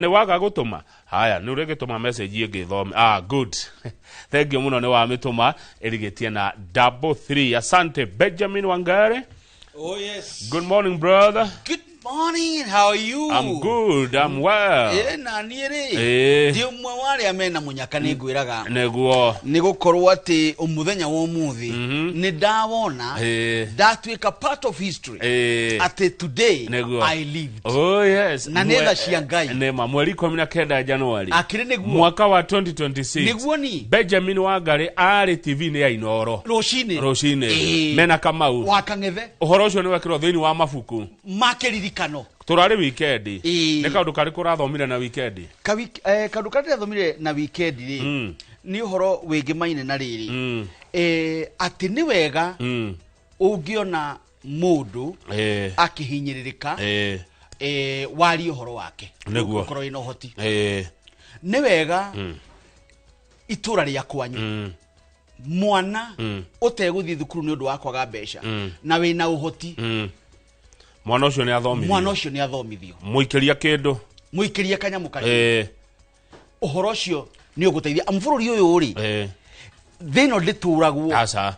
Nĩ waga gũtũma? Haya, nĩ ũrĩgĩtũma message ĩngĩ thome. Ah, good. Thank you mũno nĩ wamĩtũma ĩrigĩtie na 33. Asante Benjamin Wangare. Oh yes. Good morning, brother. Good morning. How are you? I'm good. I'm well. Eh, na niĩ rĩ Eh. ndi ũmwe wa arĩa mena mũnyaka nĩ ngwĩraga Nĩguo. nĩ gũkorwo atĩ mũthenya wa ũmũthĩ nĩ ndawona Eh. ndatuĩka part of history Eh. atĩ today Nĩguo. I lived. Oh yes. Na nĩ tha cia Ngai. Nĩ ma mweri 19 Januari. Akĩrĩ nĩguo. Mwaka wa 2026. Nĩguo ni. Benjamin Wangari arĩ TV-inĩ ya Inoro. Rũcinĩ. Rũcinĩ. Eh. Mena Kamau. Wa Kang'ethe. Ũhoro ũcio nĩ wekĩrwo thĩinĩ wa mabuku. Ma kĩririkano. Tũrarĩ weekend. Ĩĩ. Nĩ kaũndũ karĩkũ ũrathomire na weekend? Kaũndũ karĩa ndĩrathomire na weekend rĩ nĩ ũhoro wĩngĩmaine na rĩrĩ atĩ nĩ wega ũngĩona mũndũ akĩhinyĩrĩrĩka warie ũhoro wake. Nĩguo. Ũkorwo wĩna ũhoti. Nĩ wega itũra rĩa kwanyu mwana ũtegũthiĩ thukuru nĩ ũndũ wa kwaga mbeca na wĩna ũhoti, Mwana ũcio nĩ athomithio. Mwana ũcio nĩ athomithio. Mũikĩria kĩndũ. Mũikĩrie kanyamũ kanini. Ũhoro ũcio nĩ ũgũteithia amu bũrũri ũyũ rĩ, thĩ ĩno ndĩtũragwo. Aca.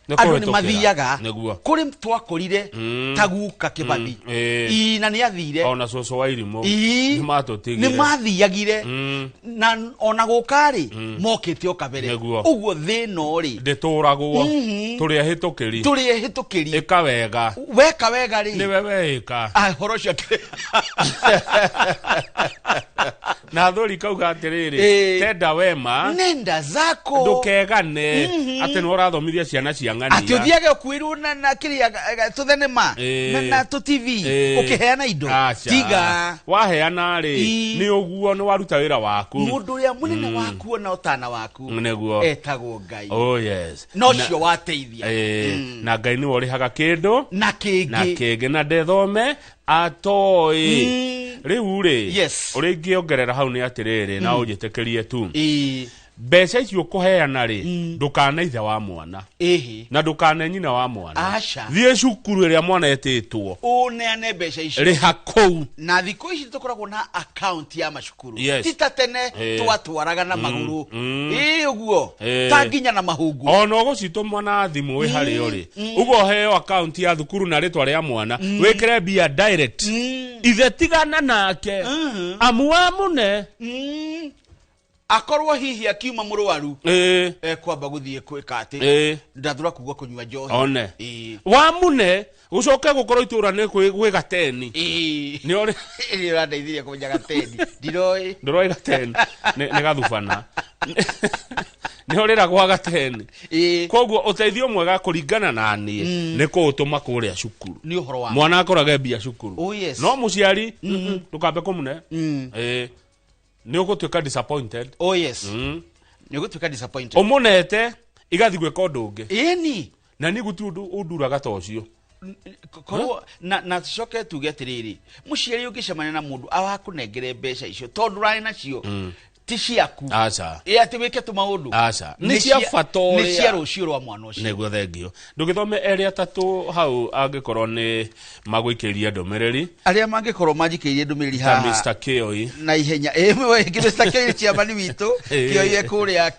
Nĩ Andũ nĩ kũhĩtũkĩra. mathiaga. Nĩguo. Kũrĩ twakorire ta guka Kĩbathi. Ii, na nĩ athire. Ona cũcũ wa irimũ. Ii. Nĩ matũtigire. Nĩ mathiagire na ona gũka rĩ mokĩte o kabere. Nĩguo. Ũguo thĩ ĩno rĩ Ndĩtũragwo. Tũrĩ ahĩtũkĩri. Tũrĩ ehĩtũkĩri. Ĩka wega. Weka wega rĩ, Nĩwe weĩka. Ah, ũhoro ũcio Na thũri kauga atĩrĩrĩ, tenda wema, nenda zako, ndũkegane atĩ nĩ ũrathomithia ciana cia ng'ania. Atĩ ũthiage ũkuĩrwo na kĩrĩa tũthenema na tũ TV ũkĩheana indo. Aca. Tiga. Waheana rĩ, nĩ ũguo nĩ waruta wĩra waku. Mũndũ ũrĩa mũnene waku ona ũtana waku etagwo Ngai. Oh yes. Na ũcio wateithia. Na Ngai nĩwe ũrĩhaga kĩndũ na na kĩngĩ. Kĩngĩ na ndethome atoĩ rĩu rĩ, ũrĩa ingĩongerera hau nĩ atĩrĩrĩ, na ũnjĩtĩkĩrie tu, mbeca icio ũkũheana rĩ, ndũkane ithe wa mwana na ndũkane nyina wa mwana. Aca. Thiĩ cukuru ĩrĩa mwana etĩtwo, ũneane mbeca icio. Rĩha kũu. Na thikũ ici tũkoragwo na account ya macukuru. Ti ta tene twatwaraga na magũrũ ĩ ũguo ta nginya na mahungu. Ona ũgũcitũmwo na thimũ wĩ harĩa ũrĩ ũguo, ũheo akaunti ya thukuru na rĩtwa rĩa mwana, wĩkĩre mbia direct. Ithe tigana nake amu wa mũne. Akorwo hihi akiuma mũrwaru ekwamba gũthiĩ kwĩka atĩ ndathura kuga kũnyua njohi. One wa mũne gũcoke gũkorwo itũra nĩ gwĩ gateni. Nĩ ũrĩ Ĩrĩa ũrandeithirie kũmenya gateni ndiroĩ. Ndũroĩ gateni? Nĩ gathubana nĩ ũrĩra gwa gateni. Koguo ũteithio mwega kũringana na niĩ nĩ kũũtũma kũrĩa cukuru. Nĩ ũhoro wa Mwana akorage mbia cukuru. Oh, yes. No mũciari, ndũkambe kũmũne. Nĩ ũgũtuĩka disappointed. Oh yes, nĩ ũgũtuĩka disappointed. Ũmũnete igathiĩ gwĩka ũndũ ũngĩ. Ĩni. Na niĩ gũtirĩ ũndũ ũnduraga ta ũcio. Korwo na tucoke tuge atĩrĩrĩ, mũciari ũngĩcemania na mũndũ awakũnengere mbeca icio tondũ ũrarĩ nacio ti ciaku. Aca. Ĩ atĩ wĩke tũmaũndũ. Aca. Nĩ cia bata nĩ ũrĩa. cia rũciũ rwa mwana ũcio. Nĩguo, thengio. Ndũgĩthome erĩ atatũ hau angĩkorwo nĩ magũikĩria ndũmĩrĩri. Arĩa mangĩkorwo manjikĩirie ndũmĩrĩri ta haha Mr. Kioi. Na ihenya ĩmwe Mr. Kioi chairman witũ. Kioi e kũrĩa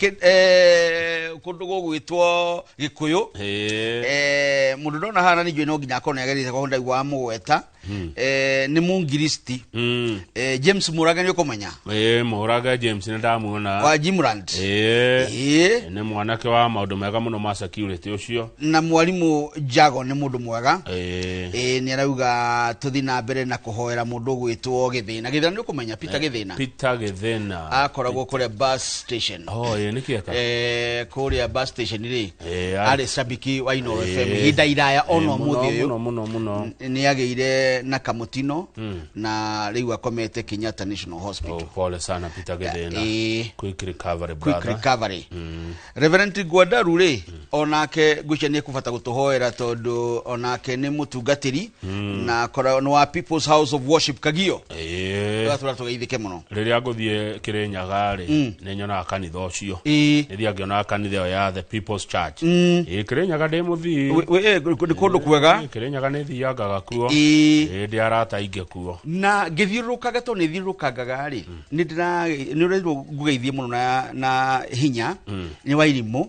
kũndũ gũgwĩtwo Gĩkũyũ. Mũndũ ndona haha na ningĩ no nginya akorwo nĩagerete kwa ndaigua wa mũgweta nĩ mũngiristi James Mũrage, nĩ ũkũmenya. Ĩĩ, Mũrage James nĩ ndamuona. Wa Jimland. Nĩ mwanake wa maũndũ mega mũno ma security ũcio. Na mwarimũ Jago nĩ mũndũ mwega. Nĩ arauga tũthi na mbere na kũhoera mũndũ ũgwĩtwo Gĩthĩna. Gĩthĩna nĩ ũkũmenya Peter Gĩthĩna. Peter Gĩthĩna. Akoragwo kũrĩa bus station. Oh, ĩĩ, nĩ kĩeka. Kũrĩa bus station rĩ, arĩ cabiki wa Inooro FM ihinda iraya ona ũmũthĩ ũyũ. Mũno mũno mũno. Nĩ agĩire na kamũtino na rĩu akomete Kenyatta National Hospital. Oh, pole sana Peter Gĩthĩna. Quick recovery, quick brother. Recovery. Reverend Gwadaru rĩ, onake ngwĩciria nĩ ekũbata gũtũhoera tondũ onake nĩ mũtungatĩri na nĩ wa People's House of Worship Kagio. Tũgatũra tũgeithĩke mũno. Rĩrĩa ngũthiĩ Kĩrĩnyaga rĩ, nĩ nyonaga kanitha ũcio. Nĩ thiaga ngĩonaga kanitha. Kanitha ĩyo ya The People's Church. Ĩ Kĩrĩnyaga ndĩ mũthii. Nĩ kũndũ kwega. Kĩrĩnyaga nĩ thiangaga kuo. Ĩĩ. Ĩ ndĩ arata aingĩ kuo. Na ngĩthiũrũrũkaga tondũ nĩ thiũrũrũkangaga rĩ, nĩ ndĩra nĩ ũrerirwo ngũgeithie mũno na hinya nĩ Wairimũ,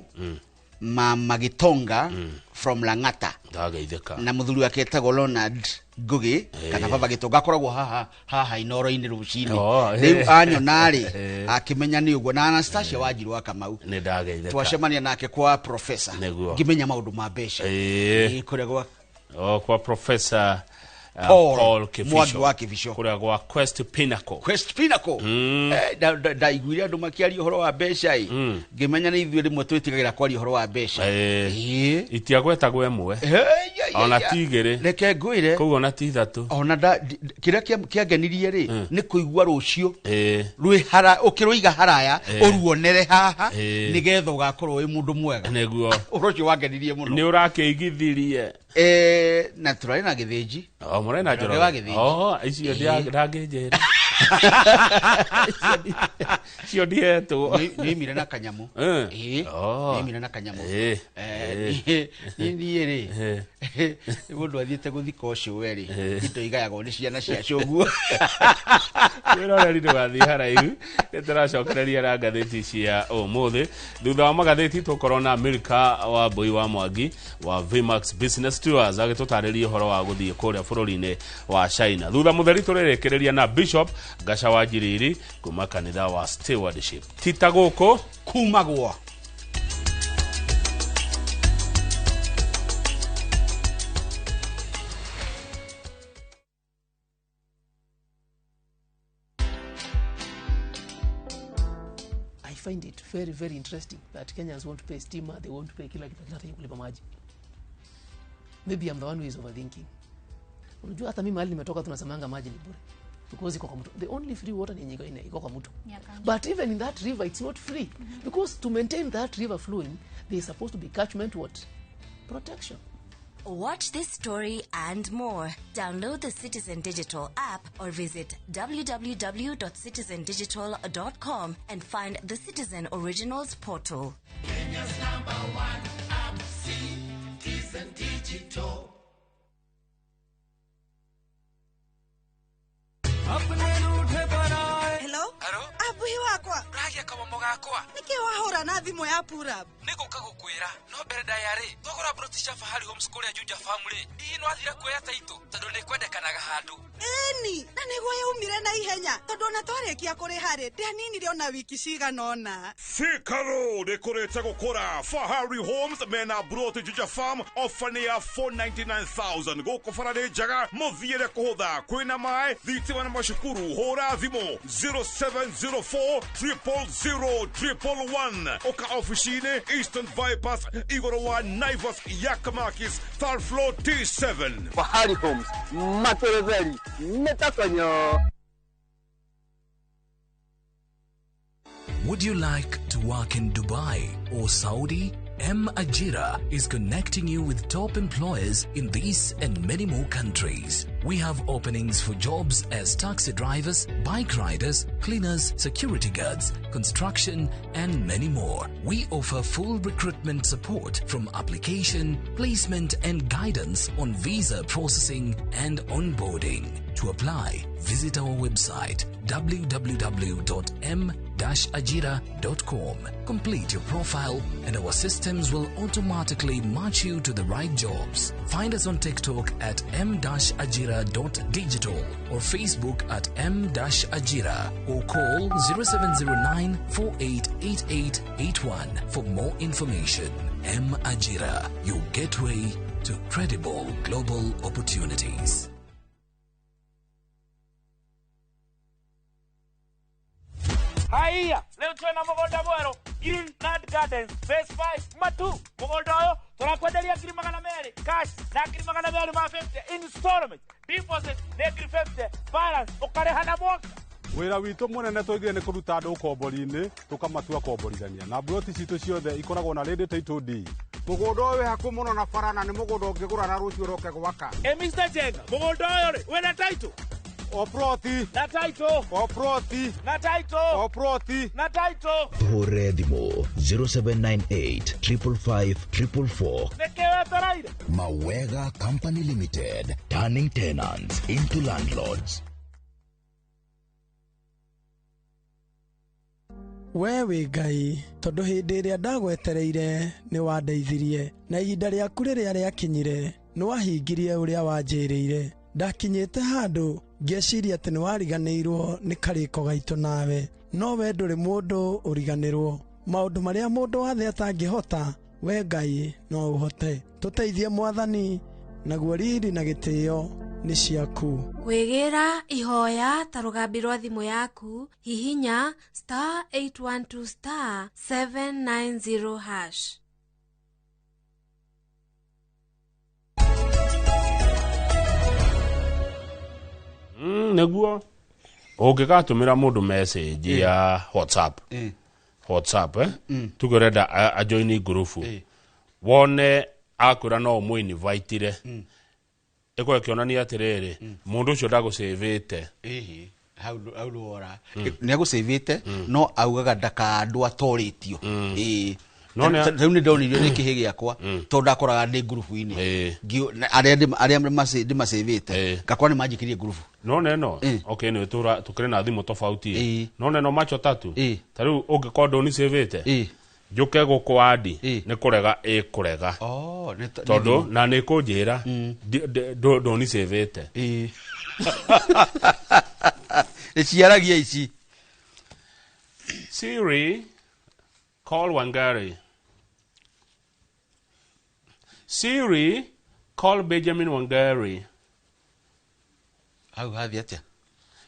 Mama Gitonga from Lang'ata. Ndageithĩka. Na mũthuri wake etagwo Leonard Ngugi kana Baba Gitonga, akoragwo haha haha Inoro-inĩ rũcinĩ. Oh, Rĩu anyona rĩ, akĩmenya nĩ ũguo. Na Anastasia Wanjiru wa Kamau Nĩ ndageithĩka. twacemania nake kwa professor, Nĩguo. ngĩmenya maũndũ ma mbeca. Ĩĩ. Ĩĩ, kũrĩa gwa O kwa Professor Paul Paul Kibicho. Mwangi wa Kibicho. Kũrĩa gwa Quest Pinnacle. Quest Pinnacle. Ndaiguire andũ makĩaria ũhoro wa mbeca ĩ, ngĩmenya nĩ ithuĩ rĩmwe twĩtigagĩra kwaria ũhoro wa mbeca. Ĩĩ. Ĩĩ. Itiagwetagwo ĩmwe. Hey, ya, ya, Ona ya. ti igĩrĩ. Reke ngwĩre. Koguo ona ti ithatũ. Ona kĩrĩa kĩangenirie rĩ, nĩ kũigua rũciũ Ĩĩ. rwĩ hara ũkĩrũiga haraya, Ĩĩ. ũruonere haha, Ĩĩ. nĩgetha ũgakorwo wĩ mũndũ mwega. Nĩguo. Ũhoro ũcio wangenirie mũno. Nĩ ũrakĩigithirie. Na tũrarĩ na gĩthĩnji. O mũrĩ na Njoroge Njoroge. wa Gĩthĩnji. Oh, icio ndangĩnjĩra. Icio ndihetwo. Nĩoimire na kanyamũ. Eh. Ĩĩ. Oh. Nĩoimire na kanyamũ. Ĩĩ. Niĩ rĩ, mũndũ athiĩte gũthika ũcũwe rĩ, indo igayagwo nĩ ciana cia cũguo. Mwĩroreri, ndũgathiĩ haraihu, nĩ tũracokereria na ngathĩti cia ũmũthĩ. Thutha wa magathĩti tũkorwo na Milka wa Mbui wa Mwangi wa Vmax Business Tours agĩtũtarĩria ũhoro wa gũthiĩ kũrĩa bũrũri-inĩ wa China. Thutha mũtheri tũrĩrĩkĩrĩria na Bishop Gaca wa Njiriri kuma kanitha wa Stewardship. Tita gũkũ kumagwo. I find it very, very interesting that Kenyans won't pay stima, they won't pay kila kitu, lakini kulipa maji. Maybe I'm the one who is overthinking. Unajua hata mimi mahali nimetoka tunasemanga maji ni bure. Because iko kwa mto. The only free water ni yenye iko kwa mto. But even in that river it's not free. Because to maintain that river flowing, there is supposed to be catchment what? Protection. Watch this story and more. Download the Citizen Digital app or visit www.citizendigital.com and find the Citizen Originals portal. Kenya's number one app, Citizen Digital. Hello? Abuhi wakwa. Uragia kamomo gakwa. Niki wahura na thimu ya Purab? Niguka gukwira no mbere ndaya-rĩ, twagũra broti cia Fahari Homes kũrĩa Juja Farm rĩ, hihi no athire kuoya taitũ tondũ nĩ kwendekanaga handũ. Ĩni, na nĩguo yaumire na ihenya tondũ ona twarĩkia kũrĩha rĩ, ndianinire ona wiki cigana ũna. Thika Road ĩkũrĩte gũkũra. Fahari Homes mena broti Juja Farm ofa nĩ ya 499,000 gũkũ bara nĩ njega, mũthiĩre kũhũtha, kwĩna maĩ, thitima na macukuru. Hũra thimũ 0704 000 111. Ũka ofici-inĩ Eastern Bypass igũrũ wa Naivas Yakamakis third floor T7. Fahari Homes materezeri netakonyo. Would you like to work in Dubai or Saudi? M Ajira is connecting you with top employers in these and many more countries. We have openings for jobs as taxi drivers, bike riders, cleaners, security guards, construction, and many more. We offer full recruitment support from application, placement, and guidance on visa processing and onboarding. To apply, visit our website www.m-ajira.com. Complete your profile and our systems will automatically match you to the right jobs. Find us on TikTok at m-ajira.digital or Facebook at m-ajira or call 0709 488881 for more information. M Ajira, your gateway to credible global opportunities. Haiya, leo twena mũgũnda mwerũ Green Nut Gardens Phase 5 Matu. Mũgũnda ũyũ tũrakwenderia 200,000 cash na 250,000 installment. Deposit nĩ 50,000, balance ũkarĩha na mwaka. Wĩra witũ mũnene tũigire nĩ kũruta andũ ũkombori-inĩ tũkamatua komborithania, na mburoti citũ ciothe ikoragwo na ready title deed. Mũgũnda ũyũ wĩ hakuhĩ mũno na bara na nĩ mũgũnda ũngĩgũra na rũciũ ũroke gwaka. Mr. Jenga, mũgũnda ũyũ rĩ wĩna title? O ploti. Na title. O ploti. Na title. O ploti. Na title. Tũhũrĩre thimũ 0798 555 444. Nĩkĩ wetereire? Mawega Company Limited, turning tenants into landlords. We wĩ Ngai, tondũ hĩndĩ ĩrĩa ndagwetereire nĩ wandeithirie, na ihinda rĩaku rĩrĩa rĩakinyire nĩ wahingirie ũrĩa wanjĩrĩire. Ndakinyĩte handũ ngĩciria atĩ nĩ wariganĩirwo nĩ karĩko gaitũ nawe, no we ndũrĩ mũndũ ũriganĩrwo. Maũndũ marĩa mũndũ wa thĩ atangĩhota, we Ngai no ũhote. Tũteithie Mwathani, naguo riri na gĩtĩo nĩ ciaku. Kwĩgĩra ihoya ta rũgambi rwa thimũ yaku, hihinya star 812 star 790 hash. Nĩguo ũngĩgatũmĩra mũndũ message ya WhatsApp, WhatsApp tuge ũrenda ajoini ngurubu, wone akwĩra no ũmũ-invitire, ĩkorwo ĩkĩonania atĩrĩrĩ, mũndũ ũcio ndagũcĩvĩte. Ĩhĩ, hau ndwora nĩ agũcĩvĩte, no augaga ndakandũ atorĩtio. Ĩĩ. Rĩu nĩ ndonirio nĩ kĩhĩ gĩakwa, tondũ ndakoraga ndĩ ngurubu-inĩ, arĩa ndĩmacĩvĩte ngakora nĩ manjĩkĩrie ngurubu. No neno okay, nĩ tũkĩrĩ na thimũ tofauti. No neno macho tatu, ta rĩu ũngĩkorwo ndũnicĩvĩte, njuke gũkũ andi nĩ kũrega ĩkũrega, tondũ na nĩ kũnjĩra ndũnicĩvĩte. Nĩ ciaragia ici. Siri, call Wangari. Siri, call Benjamin Wangari. Hau hathi atĩa?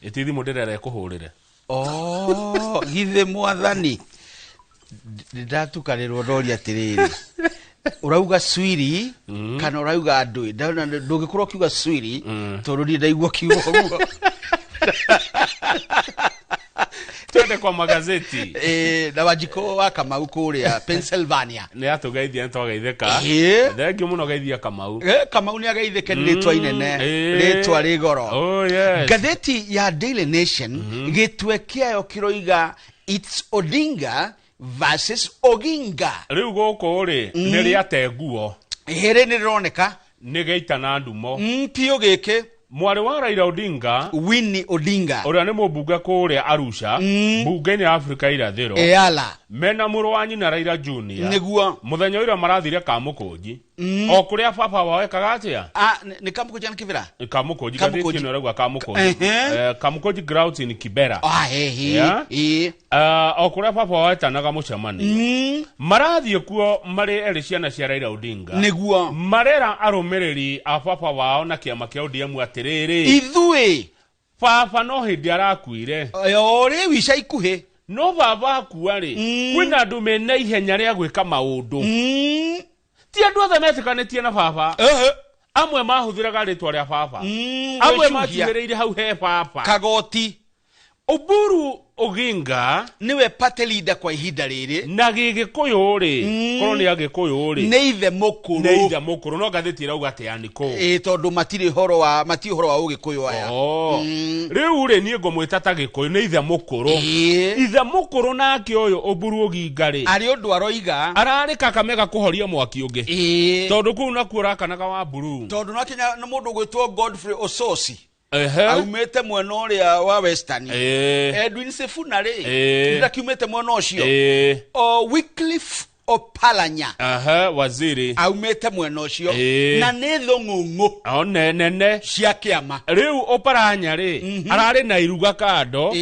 Ĩti thimũ ndĩrera ĩkũhũrĩre. Oh, githĩ Mwathani ndatukanĩrwo ndoria atĩrĩrĩ, ũrauga Swiri kana ũrauga ndũĩ? Ndũngĩkorwo ũkiuga Swiri tondũ niĩ ndaigua kiugo ũguo. Twende kwa magazeti. Na Wanjikũ wa Kamau kũrĩa Pennsylvania. Nĩ atũgeithia, nĩ twageithĩka. Thengiũ mũno geithia Kamau. Kamau nĩ ageithĩke, nĩ rĩtwa inene, rĩtwa rĩ goro. Oh, yes. Ngathĩti ya Daily Nation gĩtwe kĩayo kĩroiga it's Odinga versus Oginga. Rĩu gũkũ rĩ, nĩ rĩate nguo. Ĩrĩ nĩ rĩroneka. Nĩ gĩita na ndumo. Piũ gĩkĩ. Mwarĩ wa Raila Odinga, Winnie Odinga, ũrĩa nĩ mũmbunge kũrĩa Arusha, mbunge-inĩ ya Afrika Irathĩro, Eala, mena mũrũ wa nyina Raila Junior, nĩguo mũthenya ũrĩa marathire Kamũkũnji, o kũrĩa baba wao ekaga atĩa? Nĩ Kamũkũnji na Kibera? Kamũkũnji, ngathĩti ĩno ĩrauga Kamũkũnji. Kamũkũnji grounds in Kibera. O kũrĩa baba wao etanaga mũcemanio. Marathiĩ kuo marĩ erĩ ciana cia Raila Odinga. Nĩguo marera arũmĩrĩri a baba wao na kĩama kĩa ODM atĩrĩrĩ, ithuĩ baba no hĩndĩ arakuire o rĩu ica ikuhĩ, no baba akua rĩ, kwĩna andũ mena ihenya rĩa gwĩka maũndũ. Ti andũ othe metĩkanĩtie na baba. Amwe mahũthĩraga rĩtwa rĩa baba, amwe matigĩrĩire hau he baba. Kagoti Oburu Oginga niwe party leader kwa ihinda rĩrĩ, na Gĩgĩkũyũ rĩ, korwo nĩ Agĩkũyũ rĩ, nĩ ithe mũkũrũ, nĩ ithe mũkũrũ. No ngathĩti ĩrauga atĩ Anĩkũ. Ĩ, tondũ matirĩ ũhoro wa, matirĩ ũhoro wa Ũgĩkũyũ aya. Rĩu rĩ, niĩ ngũmwĩta ta Gĩkũyũ, nĩ ithe mũkũrũ. Ithe mũkũrũ nake ũyũ Oburu Oginga rĩ, arĩ ũndũ aroiga, ararĩ Kakamega kũhoria mwaki ũngĩ, tondũ kũu nakuo ũrakanaga wa mburu, tondũ no kinya nĩ mũndũ ũgwĩtwo Godfrey Ososi aumĩte mwena ũrĩa wa Western. Edwin Sifuna rĩ, ndakiumĩte mwena ũcio. O Wycliffe Oparanya, waziri, aumĩte mwena ũcio, na nĩ thũng'ũng'ũ nene cia kĩama. Rĩu Oparanya rĩ, ararĩ na iruga kando,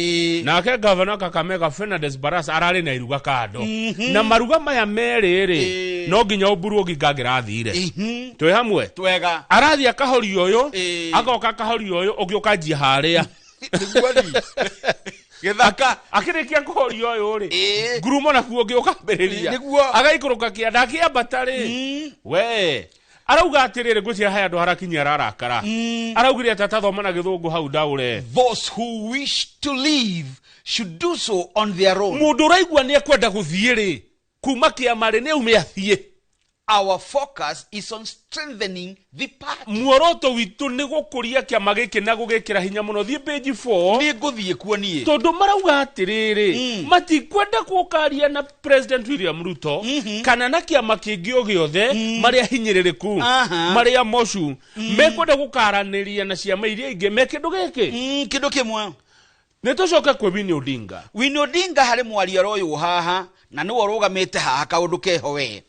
nake gavana Kakamega Fernandes Barasa ararĩ na iruga kando, na maruga maya merĩ rĩ, no nginya Oburu Oginga angĩrathire. Twĩ hamwe? Twega. Arathiĩ akahoria ũyũ, agoka akahoria ũyũ, ũngĩ ũkanjia harĩa. Gĩthaka. Akĩrĩkia kũhoria ũyũ rĩ, ngurumo nakuo ũngĩ ũkambĩrĩria. Agaikũrũka kĩanda, akĩambata rĩ, we arauga atĩrĩrĩ, ngwĩciria he andũ harakinyia ararakara. Araugire atĩ atathoma na gĩthũngũ hau ndaũre. Those who wish to leave should do so on their own. Mũndũ ũraigua nĩ ekwenda gũthiĩ rĩ, kuma kĩama rĩ, nĩ aume athiĩ. Our focus is on strengthening the party. Muoroto witũ nĩ gũkũria kĩama gĩkĩ na gũgĩkĩra hinya mũno. Thiĩ page 4. Nĩ ngũthiĩ kuo niĩ. Tondũ marauga atĩrĩrĩ, matikwenda gũkaria na President William Ruto kana na kĩama kĩngĩ o gĩothe marĩa hinyĩrĩrĩku, marĩa mocu, mekwenda gũkaranĩria na ciama iria ingĩ me kĩndũ gĩkĩ, kĩndũ kĩmwe. Nĩ tũcoke kwĩ Winnie Odinga. Winnie Odinga harĩ mwaria ũyũ haha na nĩwe ũrũgamĩte haha kaũndũ keho we.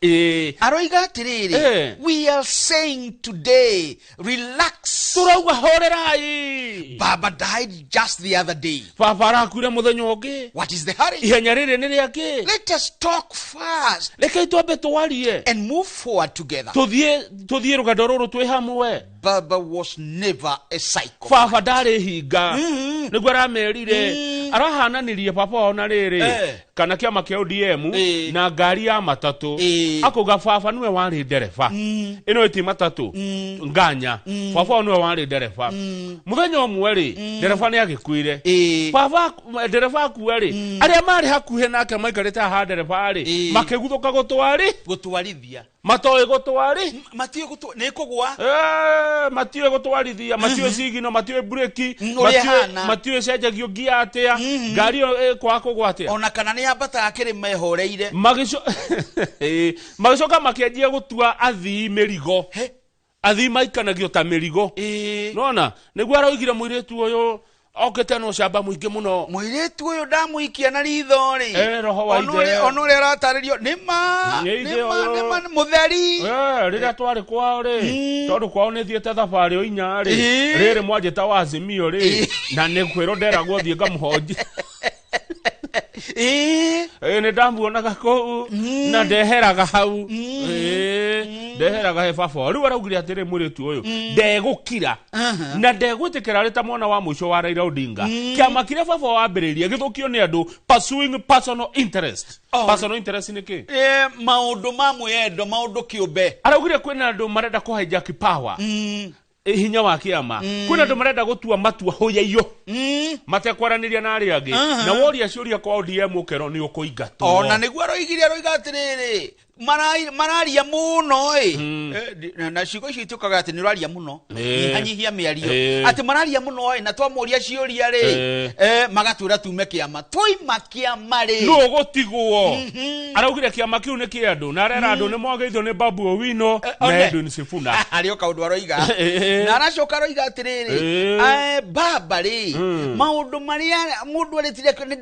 Aroiga atĩrĩrĩ, we are saying today, relax. Tũrauga horerai. Baba died just the other day. Baba arakuire mũthenya ũngĩ. What is the hurry? Ihenya rĩrĩ nĩ rĩakĩ? Let us talk first. Rekei twambe twarie. And move forward together. Tũthiĩ rũgendo rũrũ twĩ hamwe. Baba was never a psycho. Baba ndarĩ hinga. Nĩguo aramerire. Arahananirie baba wao na rĩrĩ kana kĩama kĩa ODM na ngari ya matatũ. Akauga baba nĩwe warĩ ndereba. Ĩno ĩti matatũ. Nganya. Baba wao nĩwe warĩ ndereba. Mũthenya ũmwe rĩ, ndereba nĩ agĩkuire. Baba ndereba akua rĩ, arĩa marĩ hakuhĩ nake maikarĩte haha ndereba rĩ, makĩguthũka gũtwari. Gũtwarithia. Matoĩ gũtwari. Matiũĩ nĩ kũgũa. Matiũĩ gũtwarithia, matiũĩ cigino, matiũĩ breki, matiũĩ cenjagio ngia atĩa, ngari ĩyo ĩkwaga kũgũa atĩa. Ona kana nĩ yambataga kĩrĩma ĩhoreire. Magĩcoka makĩanjia gũtua athii mĩrigo. Athii maikanagio ta mĩrigo. Nona nĩguo aroigire mũirĩtu ũyũ okĩte na ũcamba mũingĩ mũno. Mũirĩtu ũyũ ndamũikia na ritho rĩ. Roho wa ithe. Ona ũrĩa aratarĩrio nĩ ma nĩ ma mũtheri. Rĩrĩa twarĩ kwao rĩ, tondũ kwao nĩ thiĩte thabarĩ o inya rĩ, rĩrĩ mwanjĩta wa Azimio rĩ, na nĩ kwĩrwo nderagwo thiĩ ngamũhonjie. Nĩ ndamuonaga kũu na ndeheraga hau. Ndeheraga he baba. Rĩu araugire atĩrĩ mũirĩtu ũyũ ndegũkira na ndegwĩtĩkĩra arĩ ta mwana wa mũico wa Raila Odinga. Kĩama kĩrĩa baba wambĩrĩirie gĩthũkio nĩ andũ pursuing personal interest. Personal interest nĩ kĩ? Maũndũ ma mwĩyendo, maũndũ kĩũmbe. Araugire kwĩna andũ marenda kũ hijack power. Hinya wa kĩama. Kwĩna andũ marenda gũtua matua hũyaiyo. Matekwaranĩria na arĩa angĩ. Na woria ciũria kwa ODM ũkerwo nĩ ũkũingatwo. Ona nĩguo aroigire aroiga atĩrĩrĩ, mararia mũno ĩ. Na ciugo icio ituĩkaga atĩ nĩ ũraria mũno. Nyihanyihia mĩario. Atĩ mararia mũno ĩ, na twamũria ciũria rĩ, magatwĩra tume kĩama. Twaima kĩama rĩ. Nũ ũgũtigwo? Araugire kĩama kĩu nĩ kĩa andũ na arera andũ nĩ mwagĩithio nĩ Babu Owino na Edwin Sifuna. Harĩ o kaũndũ aroiga. Na aracoka aroiga atĩrĩrĩ, baba rĩ, maũndũ marĩa mũndũ arĩtire nĩ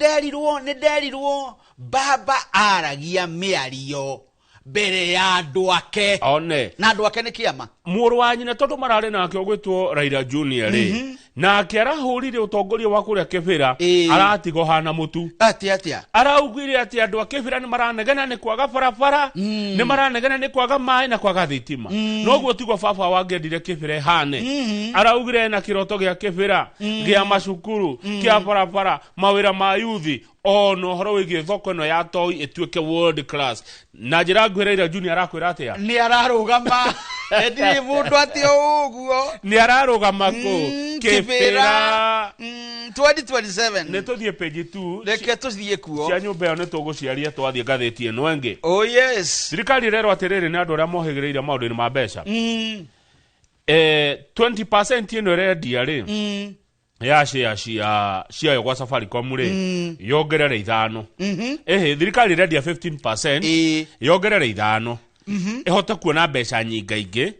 nderirwo baba aragia mĩario mbere ya andũ ake. One. Na andũ ake nĩ kĩama. Mũrũ wa nyina tondũ mararĩ nake ũgwĩtwo Raila Junior rĩ, nake arahũrire ũtongoria wa kũrĩa Kĩbĩra, aratigo hana mũtu. Atĩa? Araugire atĩ andũ a Kĩbĩra nĩ maranegena nĩ kwaga barabara, nĩ maranegena nĩ kwaga maĩ na kwaga thitima. Noguo tiguo baba wangĩendire Kĩbĩra ĩhane. Araugire ena kĩroto gĩa Kĩbĩra, gĩa macukuru, kĩa barabara, mawĩra ma yuthi, ona ũhoro wĩgiĩ thoko ĩno ya Toi ĩtuĩke world class. Na njĩra nguhĩ Raila Junior arakwĩra atĩa? Nĩ ararũgama. Ndirĩ mũndũ atĩ o ũguo. Nĩ ararũgama kũ? Kĩbĩra. 2027. Nĩ tũthiĩ page 2. Reke tũthiĩ kuo. Cia nyũmba ĩyo nĩ tũgũciaria twathiĩ ngathĩti ĩno ĩngĩ. Oh yes. Thirikari ĩrerwo atĩrĩrĩ nĩ andũ arĩa mohĩgĩrĩire maũndũ-inĩ ma mbeca. 20% ĩno ĩrendia rĩ, ya share ciayo gwa Safaricom rĩ, yongerere 5. Thirikari ĩrendia 15%, yongerere 5. Ĩhote kuona mbeca nyingaingĩ.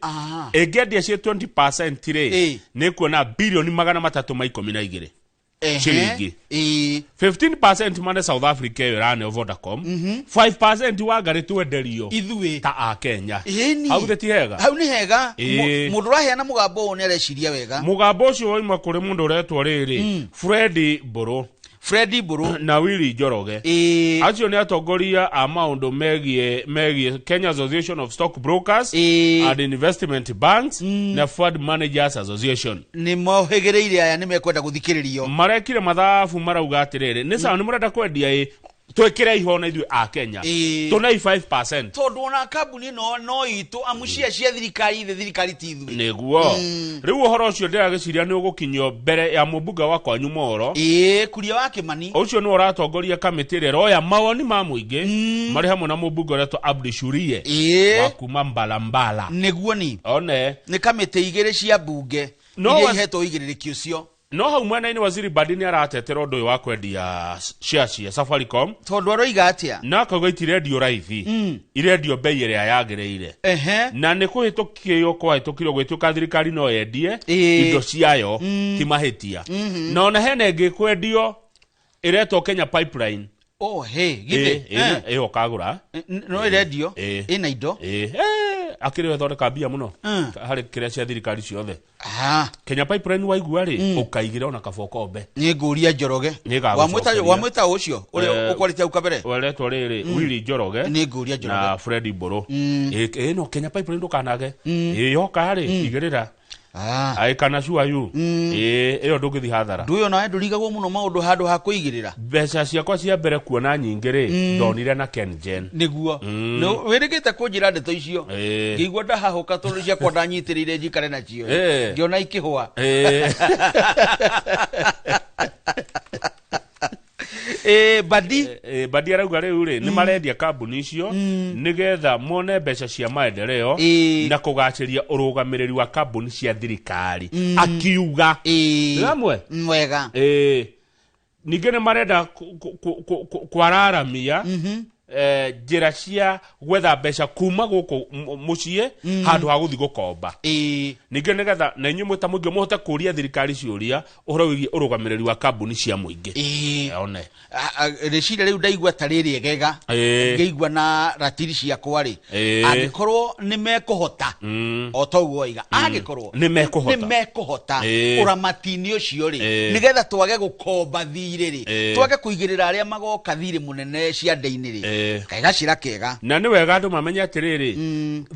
Ĩngĩendia cia 20% rĩ, nĩ kuona bilioni 312 ciringi. 15% mane South Africa ĩyo ĩraneo Vodacom. 5% Wangarĩ twenderio ithuĩ ta a Kenya. Hau githĩ ti hega? Hau nĩ hega. Mũndũ ũraheana mũgambo ũyũ nĩ areciria wega. Mũgambo ũcio wauma kũrĩ mũndũ ũretwo rĩrĩ, Fred Mbũrũ. Fred Mbũrũ na Willy Njoroge. Acio nĩ atongoria a maũndũ megiĩ Kenya Association of Stockbrokers and Investment Banks na Fund Managers Association. Nĩ mohĩgĩrĩire aya nĩ mekwenda gũthikĩrĩrio. Marekire mathabu marauga atĩrĩrĩ, nĩ sawa nĩ mũrenda kwendia ĩ, Twĩkĩre iho na ithuĩ a Kenya. Tũnei 5%. Tondũ ona kambuni ĩno no itũ amu cia cia thirikari thĩ thirikari ti ithuĩ. Nĩguo. Rĩu ũhoro ũcio ndĩragĩciria nĩ ũgũkinyio mbere ya mũmbunge wa kwanyu Moro. Ĩĩ, Kuria wa Kĩmani. Ũcio nĩwe ũratongoria kamĩtĩ ĩrĩa ĩroya mawoni ma mũingĩ marĩ hamwe na mũmbunge ũretwo Abdi Shurie wa kuma Mbalambala. Nĩguo ni. One. Nĩ kamĩtĩ igĩrĩ cia mbunge No iria ihetwo ũigĩrĩrĩki ũcio. No hau mwena-inĩ Waziri Badi nĩ aratetera ũndũ ũyũ wa kwendia share cia Safaricom. Tondũ aroiga atĩa? Na akauga itirendio raithi. Irendio bei ĩrĩa yagĩrĩire. Na nĩ kũhĩtũkio kwahĩtũkirio gwĩtuĩka thirikari no yendie indo ciayo ti mahĩtia. Na ona hena ĩngĩ kwendio ĩretwo Kenya Pipeline. Oh, hey, githĩ? Ĩyo ũkagũra. No ĩrendio? Ĩna indo? Akĩrĩ ĩthondeka mbia mũno harĩ kĩrĩa cia thirikari ciothe. Kenya Pipeline waigua rĩ, ũkaigĩra ona kaba ũkombe. Nĩ ngũria Njoroge. Wamwĩta ũcio ũrĩa ũkwarĩtie hau kabere? Weretwo rĩrĩ, Willy Njoroge. Nĩ ngũria Njoroge. Na Fred Mbũrũ. No Kenya Pipeline ndũkanage. Yoka rĩ, igĩrĩra. Aĩ kana sure you. Ĩyo ndũngĩthiĩ hathara. Ndũyũ nawe ndũrigagwo mũno maũndũ handũ ha kũigĩrĩra. Mbeca ciakwa cia mbere kuona nyingĩ rĩ, ndonire na KenGen. Nĩguo. Wĩrĩgĩte kũnjĩra ndeto icio. Ngĩigua ndahahũka tondũ ciakwa ndanyitĩrĩire njikare nacio. Ngĩona ikĩhũa. Badi. Badi arauga rĩu rĩ, nĩ marendia kambuni icio nĩgetha mone mbeca cia maendeleo na kũgacĩria ũrũgamĩrĩri wa kambuni cia thirikari. Akiuga. Ramwe? Wega. Ningĩ nĩ marenda kwararamia njĩra cia gwetha mbeca kuma gũkũ mũciĩ handũ ha gũthiĩ gũkomba. Ningĩ nĩgetha na inyuĩ mwĩ ta mũingĩ mũhote kũria thirikari ciũria ũhoro wĩgiĩ ũrũgamĩrĩri wa kambuni cia mũingĩ. One. Rĩciria rĩu ndaigua ta rĩrĩ egega. Ngĩigua na ratiri ciakwa rĩ. Angĩkorwo nĩ mekũhota. O ta ũguo waiga. Angĩkorwo nĩ mekũhota. Nĩ mekũhota. Ũramati-inĩ ũcio rĩ. Nĩgetha twage gũkomba thirĩ rĩ. Twage kũigĩrĩra arĩa magoka thirĩ mũnene ciande-inĩ rĩ. Kaĩ gacĩra kega. Na nĩ wega andũ mamenye atĩrĩrĩ,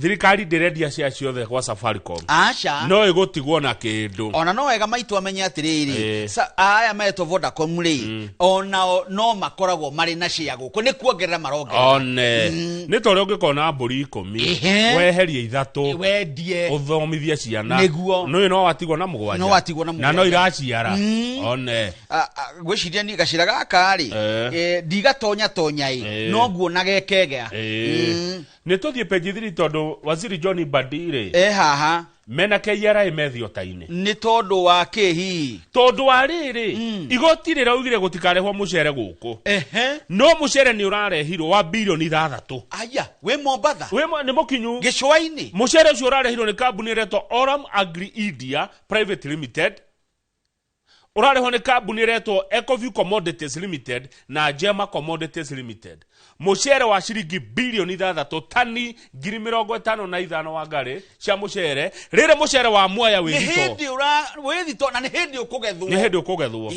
thirikari ndĩrendia cia ciothe gwa Safaricom. Aca. No ĩgũtigwo na kĩndũ. Ona no wega maitũ amenye atĩrĩrĩ, aya metwo Vodacom rĩ, onao no makoragwo marĩ na share gũkũ, nĩ kuongerera marongerera. One. Nĩ ta ũrĩa ũngĩkorwo na mbũri 10, weherie 3, wendie, ũthomithie ciana. Nĩguo. Nĩ no watigwo na 7. No watigwo na 7. Na no iraciara. One. Ngwĩciria niĩ gacĩra gaka rĩ, ndigatonya tonya ĩ, no nguona gekegea. Nĩ tũthiĩ page 3 tondũ Waziri John Mbadi rĩ, haha mena KRA methiota-inĩ. Nĩ tondũ wa kĩ hihi? Tondũ wa rĩrĩ, igoti rĩraugire gũtikarehwo mũcere gũkũ. No mũcere nĩ ũrarehirwo wa bilioni 6. Aya, wĩ Mombatha? Wĩ nĩ mũkinyu. Gĩcũa-inĩ? Mũcere ũcio ũrarehirwo nĩ kambuni ĩretwo Oram Agri India Private Limited. Ũrarehwo nĩ kambuni ĩretwo Ecoview Commodities Limited na Jema Commodities Limited. Mũcere wa ciringi bilioni 6 tani 55,000 wa ngarĩ cia mũcere. Rĩrĩ mũcere wa Mwea wĩ Nĩ thito. hĩndĩ wĩ thito na nĩ hĩndĩ ũkũgethwo. Nĩ hĩndĩ ũkũgethwo.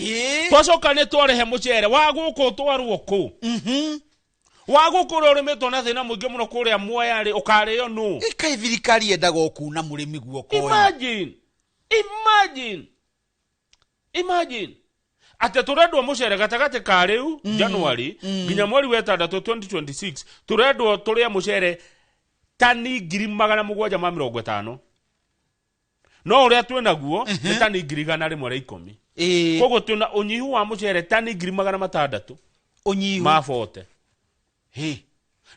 Twacoka nĩ twarehe mũcere wa gũkũ ũtwarwo kũ? Wa gũkũ ũrĩa ũrĩmĩtwo na thĩna mũingĩ mũno kũrĩa Mwea rĩ, ũkarĩo nũ? Ĩkaĩ thirikari yendaga o kuna mũrĩmi guoko. Imagine. Imagine. Imagine. Atĩ tũrendwo mũcere gatagatĩ ka rĩu January nginya mweri wa 6 2026 tũrendwo tũrĩe mũcere tani 750,000. No ũrĩa twĩ naguo nĩ tani 110,000. Koguo twĩna ũnyihu wa mũcere tani 600,000. Ũnyihu. Ma 40.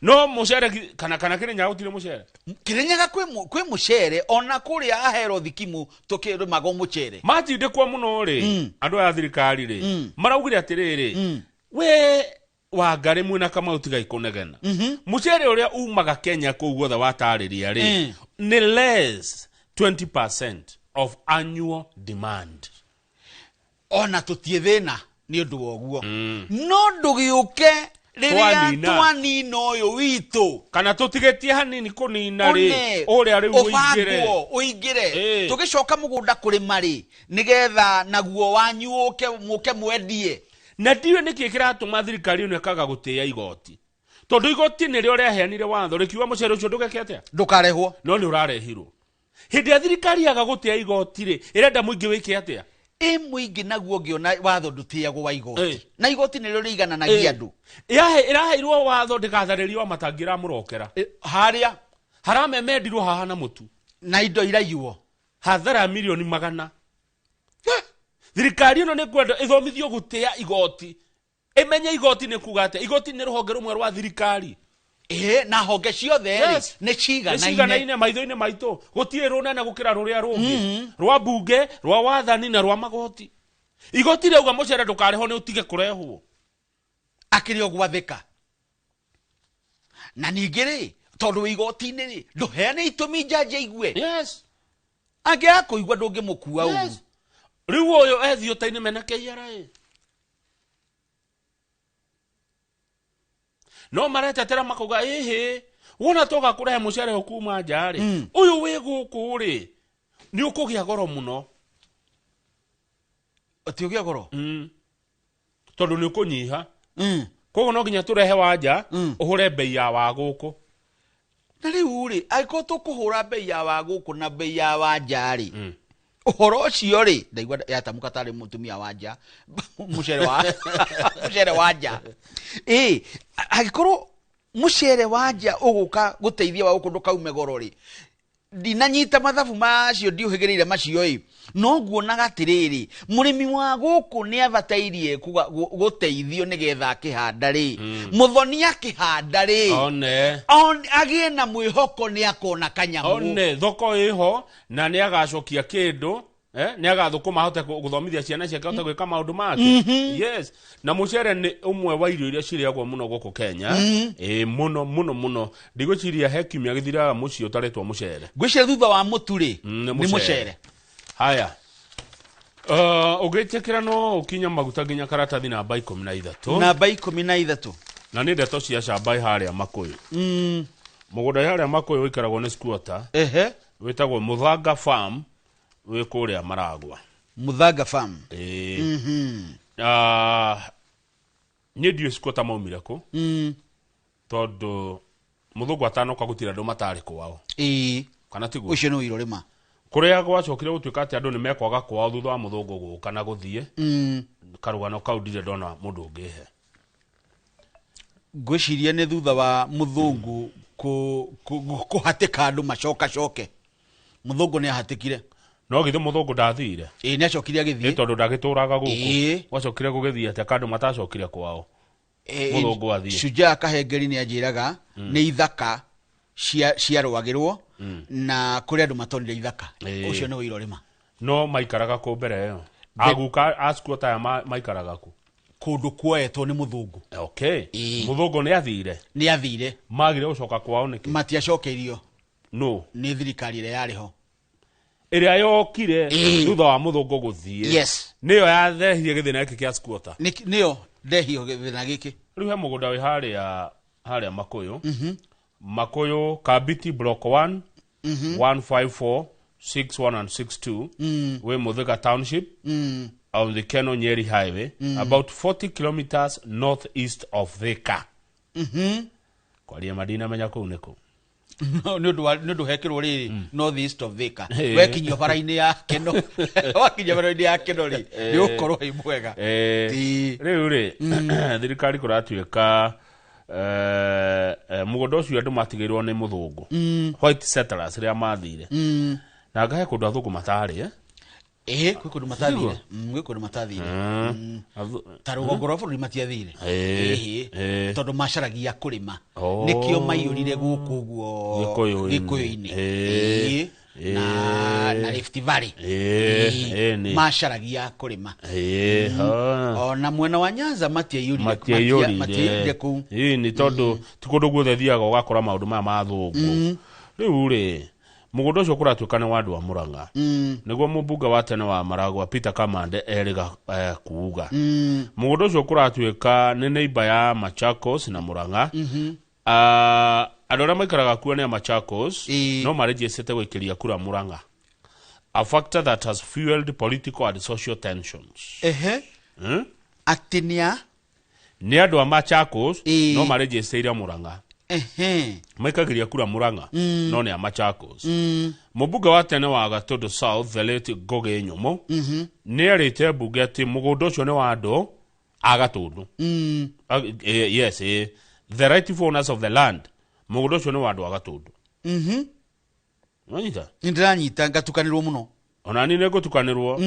No mũcere kana Kĩrĩnyaga gũtirĩ mũcere. Kĩrĩnyaga kwĩ mũcere ona kũrĩa ahero thikimu tũkĩrĩmaga mũcere. Matindĩkwo mũno rĩ, andũ aya thirikari rĩ, maraugire atĩrĩrĩ, we Wangari mwĩna Kamau tigai kũnegena. Mũcere ũrĩa umaga Kenya kũu guothe watarĩria rĩ, nĩ less 20% of annual demand. Ona tũtiĩ thĩna nĩ ũndũ wa ũguo. No ndũgĩũke rĩrĩa twanina ũyũ witũ. Kana tũtigĩtie hanini kũnina rĩ, ũrĩa rĩu ũingĩre. Ũingĩre. Tũgĩcoka mũgũnda kũrĩma rĩ, nĩgetha naguo wanyu ũke mũke mwendie. Na ndiũĩ nĩkĩ kĩratũma thirikari ĩno ĩkaga gũtĩĩa igoti. Tondũ igoti nĩrĩo rĩaheanire watho rĩkiuga mũcere ũcio ndũgeke atĩa? Ndũkarehwo. No nĩ ũrarehirwo. Hĩndĩ ya thirikari yaga gũtĩĩa igoti rĩ, ĩrenda mũingĩ wĩke atĩa? Ĩ mũingĩ naguo ũngĩona watho ndũtĩagwo wa igoti na igoti nĩrĩo rĩigananagia andũ. Ĩraheirwo watho ndĩgatharĩrio wa matangi ĩramũrokera harĩa haramemendirwo haha na mũtu na indo iraiywo hathara ya milioni 100. Thirikari ĩno nĩ kwenda ĩthomithio gũtĩa igoti, ĩmenye igoti nĩ kuga atĩa. Igoti nĩ rũhonge rũmwe rwa thirikari. Na honge ciothe rĩ nĩ ciganaine maitho-inĩ maitũ, gũtirĩ rũnene gũkĩra rũrĩa rũngĩ, rwa bunge, rwa wathani na rwa magoti. Igoti rĩauga mũcere ndũkarĩhwo nĩ ũtige kũrehwo, akĩrĩ o gwathĩka. Na ningĩ rĩ, tondũ wĩ igoti-inĩ rĩ, ndũheane itũmi njaji aigue. Yes. Angĩaga kũigua ndũngĩmũkua ũru. Rĩu ũyũ ethiĩ ũta-inĩ mena KRA. No maretetera makauga ĩhĩ, wona toka kũrehe mũcere kuma nja rĩ, ũyũ wĩ gũkũ rĩ, nĩ ũkũgĩa goro mũno. Ũti ũgĩa goro? Tondũ nĩ ũkũnyiha. Koguo no nginya tũrehe wa nja, ũhũre bei ya wa gũkũ. Na rĩu rĩ, angĩkorwo tũkũhũra bei ya wa gũkũ na bei ya wa nja rĩ, ũhoro ũcio rĩ, ndaigua yatamũka tarĩ mũtumia wa nja, mũcere wa nja. Angĩkorwo mũcere wa nja ũgũka gũteithia wa gũkũ ndũkaume goro rĩ, ndinanyita mathabu macio ndiũhĩgĩrĩire macio ĩ, no nguonaga atĩrĩrĩ, mũrĩmi wa gũkũ nĩ abatairie gũteithio nĩgetha akĩhanda rĩ, mũthoni akĩhanda rĩ, one agĩe na mwĩhoko nĩ akona kanyamũ. One thoko ĩho na nĩ agacokia kĩndũ, nĩ agathũkũma ahote gũthomithia ciana ciake ahote gwĩka maũndũ make. Yes. Na mũcere nĩ ũmwe wa irio iria cirĩagwo mũno gũkũ Kenya. Mũno mũno mũno. Ndigwĩciria he kiumia gĩthiraga mũciĩ ũtarĩtwo mũcere. Ngwĩciria thutha wa mũtu rĩ, nĩ mũcere. Haya. Ũngĩtĩkĩra no ũkinye maguta nginya karatathi namba 13. Namba 13. Na nĩ ndeto cia camba harĩa Makũyũ. Mũgũnda harĩa Makũyũ ũikaragwo nĩ squatter. Wĩtagwo Muthanga Farm wĩ kũrĩa Maragwa. Muthanga Farm. Niĩ ndiũĩ squatter maumire kũ. Tondũ mũthũngũ atanoka gũtirĩ andũ matarĩ kwao. Kana tiguo? Ũcio nĩ ũira ũrĩma. Kũrĩa gwacokire gũtuĩka atĩ andũ nĩ mekwaga kwao thutha wa mũthũngũ gũka na gũthiĩ. Karũgano kau ndirĩ ndona mũndũ ũngĩhe. Ngwĩciria nĩ thutha wa mũthũngũ kũhatĩka andũ macokacoke. Mũthũngũ nĩ ahatĩkire. No githĩ mũthũngũ ndathire? Nĩ acokire agĩthiĩ. Nĩ tondũ ndagĩtũraga gũkũ. Gwacokire gũgĩthiĩ atĩa ka andũ matacokire kwao? Mũthũngũ athiĩ. Shujaa Kahengeri nĩ anjĩraga nĩ ithaka ciarũagĩrwo na kũrĩ andũ matonire ithaka. Ũcio nĩ ũira ũrĩma. No maikaraga kũ mbere ĩyo? Aguka a squatter aya maikaraga kũ? Kũndũ kuoetwo nĩ mũthũngũ. Okay. Mũthũngũ nĩ athire? Nĩ athire. Magire gũcoka kwao nĩkĩ? Matiacokeirio. No. Nĩ thirikari ĩrĩa yarĩ ho. Ĩrĩa yokire thutha wa mũthũngũ gũthiĩ. Yes. Nĩyo yathehire gĩthĩna gĩkĩ kĩa squatter. Nĩyo ndehio gĩthĩna gĩkĩ. Rĩu he mũgũnda wĩ harĩa Makũyũ. Makũyũ Kabiti block 1 154 61 and 62 wĩ Muthika Township on the Keno Nyeri Highway, about 40 kilometers northeast of Thika. Kwaria madina menya kũu nĩ kũ. Nĩ ũndũ hekĩrwo rĩrĩ north east of Thika. Wekinyio bara-inĩ ya Keno. Wakinyio bara-inĩ ya Keno rĩ, nĩ ũgũkorwo wĩ mwega. Rĩu rĩ, thirikari kũratuĩka mũgũnda ũcio andũ matigĩirwo nĩ mũthũngũ. White settlers rĩa mathire. Na ngahe kũndũ athũngũ matarĩ, Kwĩ kũndũ matathire. Gwĩ kũndũ matathire. Ta rũgongo rwa bũrũri matiathire. Tondũ macaragia kũrĩma. Nĩkĩo maiyũrire gũkũ ũguo Gĩkũyũ-inĩ. Na Rift Valley. Macaragia kũrĩma. Ona mwena wa Nyanza matiaiyũrire kũu. Nĩ tondũ ti kũndũ guothe thiaga ũgakora maũndũ maya ma athũngũ. Rĩu rĩ, mũgũnda ũcio kũratuĩka nĩ wa andũ a Murang'a. Nĩguo mũmbunge wa tene wa Maragwa Peter Kamande erĩga kuuga. Mũgũnda ũcio kũratuĩka nĩ neighbor ya Machakos na Murang'a. Andũ arĩa maikaraga kuo nĩ a Machakos, no marĩnjĩcĩte gũikĩria kura Murang'a. A factor that has fueled political and social tensions. Atĩ nĩ a? Nĩ andũ a Machakos, no marĩnjĩcĩire Murang'a. Maikagĩria kura Murang'a no nĩ a Machakos. Mũmbunge wa tene wa Gatundu South the late Ngũgĩ Nyũmũ nĩ erĩte mbunge atĩ mũgũnda ũcio nĩ wa andũ a Gatundu. Yes, the rightful owners of the land, mũgũnda ũcio nĩ wa andũ a Gatundu. Wanyita? Nĩ ndĩranyita ngatukanĩrwo mũno. Ona niĩ nĩ ngũtukanĩrwo.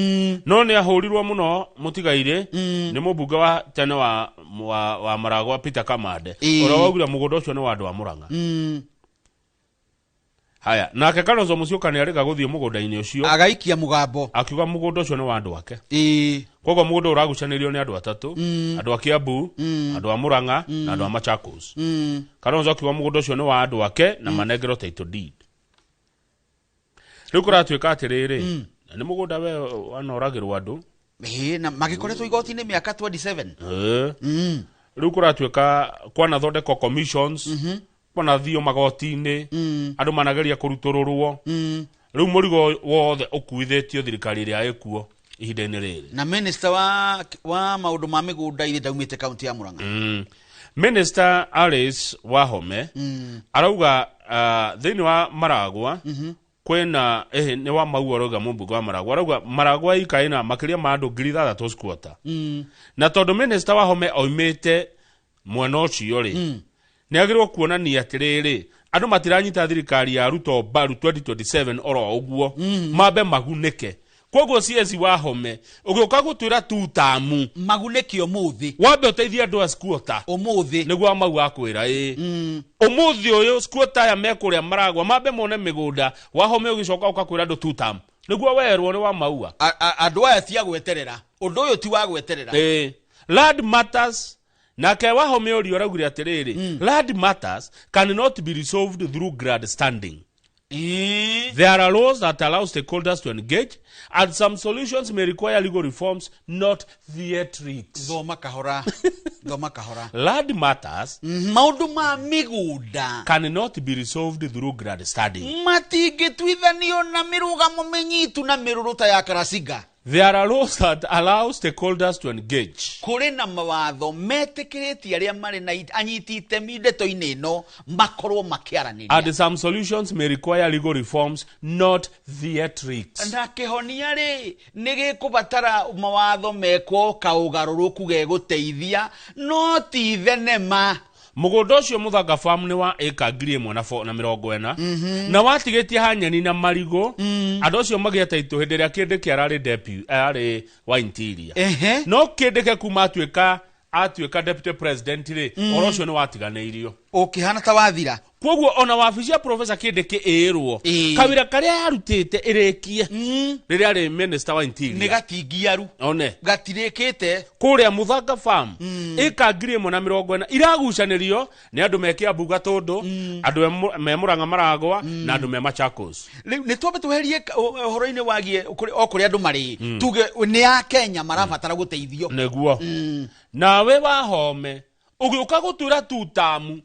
No nĩ ahũrirwo mũno mũtigairĩ nĩ mũmbunge wa tene wa Maragwa Peter Kamande ũrĩa waugire mũgũnda ũcio nĩ wa andũ a Murang'a. Haya, nake Kalonzo Musyoka nĩ arĩga gũthiĩ mũgũnda-inĩ ũcio, agaikia mũgambo akiuga mũgũnda ũcio nĩ wa andũ ake. Koguo mũgũnda ũragucanĩrio nĩ andũ atatũ, andũ a Kiambu, andũ a Murang'a na andũ a Machakos. Kalonzo akiuga mũgũnda ũcio nĩ wa andũ ake na manengerwo title deed. Rĩu kũratuĩka atĩrĩrĩ, nĩ mũgũnda we wanoragĩrwo andũ. Na magĩkoretwo igoti-inĩ mĩaka 27. Rĩu kũratuĩka kwanathondekwo commissions, kwanathio magoti-inĩ, andũ manageria kũrutũrũrwo. Rĩu mũrigo wothe ũkuithĩtio thirikari ĩrĩa ĩkuo ihinda-inĩ rĩrĩ. Na minister wa maũndũ ma mĩgũnda irĩ ndaumĩte kaunti ya Murang'a. Minister Alice Wahome arauga thĩinĩ wa Maragwa kwĩna nĩ wa mau arauga mũmbunge wa Maragwa arauga Maragwa ika ĩna makĩria ma andũ 6,000 squatter. Na tondũ minister Wahome oimĩte mwena ũcio rĩ, nĩ agĩrĩirwo kuonania atĩrĩrĩ, andũ matiranyita thirikari ya Ruto mbaru 2027 oro ũguo, mambe magunĩke. Koguo CS Wahome ũgĩũka gũtwĩra tu tamu magunĩke ũmũthĩ, wambe ũteithie andũ a squatter ũmũthĩ, nĩguo mau akwĩra ũmũthĩ ũyũ squatter aya mekũrĩa Maragwa mambe mone mĩgũnda. Wahome ũgĩcoka ũkakwĩra andũ tu tamu nĩguo werwo nĩ wa maua. Andũ aya ti a gweterera, ũndũ ũyũ ti wa gweterera. Land matters. Nake Wahome ũrio araugire atĩrĩrĩ, land matters cannot be resolved through grandstanding. There are laws that allow stakeholders to engage, and some solutions may require legal reforms, not theatrics. Thoma kahora. Thoma kahora. Land matters, maũndũ ma mĩgũnda, cannot be resolved through grandstanding. Matingĩtuithanio na mĩrũgamo mĩnyitu na mĩrũrũ ta ya Karasinga. There are laws that allow stakeholders to engage. Kũrĩ na mawatho metĩkĩrĩtie arĩa marĩ na anyiti itemi ndeto-inĩ ĩno makorwo makĩaranĩria. And some solutions may require legal reforms, not theatrics. Na kĩhonia rĩ, nĩ gĩkũbatara mawatho mekwo kaũgarũrũku gegũteithia, no ti thenema. Mũgũnda ũcio Mũthanga Farm nĩ wa ĩka 1,040 na watigĩtie hanyeni na marigũ. Andũ acio magĩeta itũ hĩndĩ ĩrĩa Kĩndĩki ararĩ deputy, ararĩ wa interior. No Kĩndĩki kuma atuĩka deputy president rĩ, ũhoro ũcio nĩ watiganĩirio, ũkĩhana ta wathira. Koguo ona wabici ya Professor Kĩndĩki ĩrwo kawĩra karĩa yarutĩte ĩrĩkie rĩrĩa arĩ minister wa interior nĩ gatingiaru, one gatirĩkĩte. Kũrĩa Mũthanga Farm ĩka 1,040 iragucanĩrio nĩ andũ me Kiambu Gatundu, andũ me Murang'a Maragwa na andũ me Machakos. Rĩu nĩ twambe tweherie ũhoro-inĩ wagie o kũrĩa andũ marĩ, tuge nĩ a Kenya marabatara gũteithio. Nĩguo nawe Wahome ũgĩũka gũtwĩra tu tamu,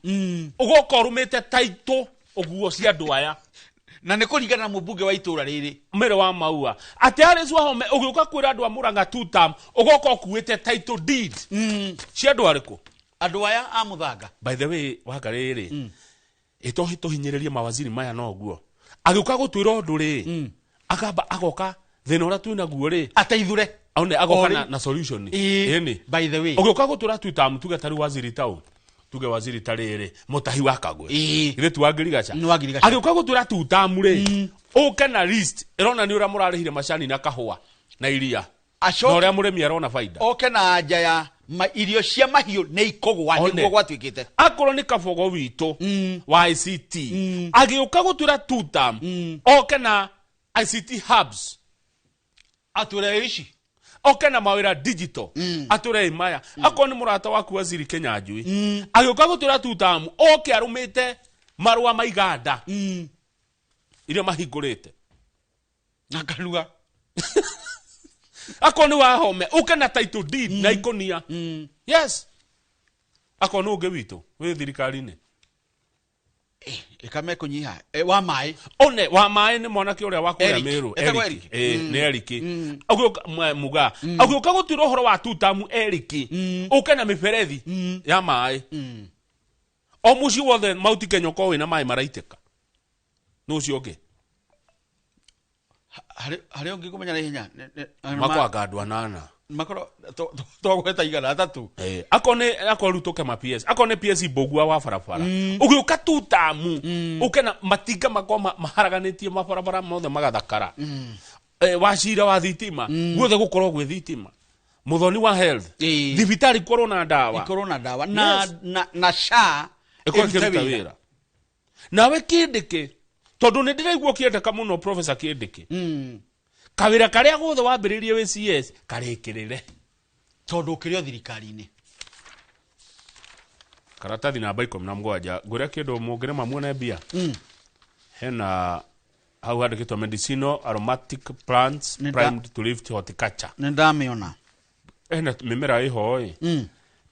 ũgoka ũrũmĩte taitũ ũguo cia andũ aya, na nĩ kũringana na mũmbunge wa itũũra rĩrĩ Mĩrĩ wa Maua atĩ Alice Wahome ũgĩũka kwĩra andũ a Murang'a tu tamu, ũgoka ũkuĩte title deed cia andũ arĩkũ? Andũ aya a Mũthanga. By the way, wanga rĩrĩ ĩtohi tũhinyĩrĩrie mawaziri maya noguo agĩũka gũtwĩra ũndũ rĩ, akamba agoka thĩna ũrĩa twĩnaguo rĩ ateithure, one agoka na solution. Ĩni by the way ũgĩũka gũtwĩra tu tamu, tuge tarĩu waziri tau, tuge waziri tarĩrĩ Mũtahi wa Kagwe, ithe tu wa Ngirigaca, agĩũka gũtwĩra tu tamu rĩ, ũke na list ĩronania ũrĩa mũrarĩhire macani na kahũa na iria, na ũrĩa mũrĩmi arona baida, oke na anja ya irio cia mahiũ nĩ ikũgwa, nĩguo gwatuĩkĩte. Akorwo nĩ kabogo witũ wa ICT agĩũka gũtwĩra tu tamu, oke na ICT hubs atwĩre ici, oke na mawĩra digital atwĩre maya. Akorwo nĩ mũrata waku Waziri Kenyanjui agĩũka gũtwĩra tu tamu, oke arũmĩte marũa ma iganda iria mahingũrĩte na kanua. Akorwo nĩ Wahome ũke na title deed na ikũnia. Yes, akorwo nĩ ũngĩ witũ wĩ thirikari-inĩ ĩkame kũnyiha wa maĩ, one wa maĩ nĩ mwanake ũrĩa wa kũrĩa Meru, Eric, nĩ Eric. Ũgĩũka muga ũgĩũka gũtwĩra ũhoro wa tu tamu, Eric ũke na mĩberethi ya maĩ, O mũciĩ wothe Mount Kenya ũkorwo wĩna maĩ maraitĩka. Nũ ũcio ũngĩ? Harĩ ũngĩ kũmenya na ihenya. Makwanga andũ anana. Makorwo twagweta 300. Akorwo nĩ akorwo rĩu tũke ma PS, akorwo nĩ PS Mbũgua wa barabara. Ũgĩũka tu tamu, ũke na matinga makorwo maharaganĩtie mabarabara mothe magathakara. Wacira wa thitima, guothe gũkorwo gwĩ thitima. Muthoni wa health, thibitarĩ ikorwo na ndawa. Ikorwo na ndawa. Na SHA ĩkorwo ĩrute ĩkĩruta wĩra. wĩra. Nawe Kindiki, tondũ nĩ ndĩraigua ũkĩendeka mũno Professor Kindiki. Kawĩra karĩa gothe wambĩrĩirie wĩ CS karĩkĩrĩre. Tondũ ũkĩrĩ o thirikari-inĩ. Karatathi namba 17, ngwĩre kĩndũ mũngĩrĩma muone mbia. Hena hau handĩkĩtwo medicinal aromatic plants primed to lift horticulture. Nĩ ndamĩona. Hena mĩmera ĩho ĩ.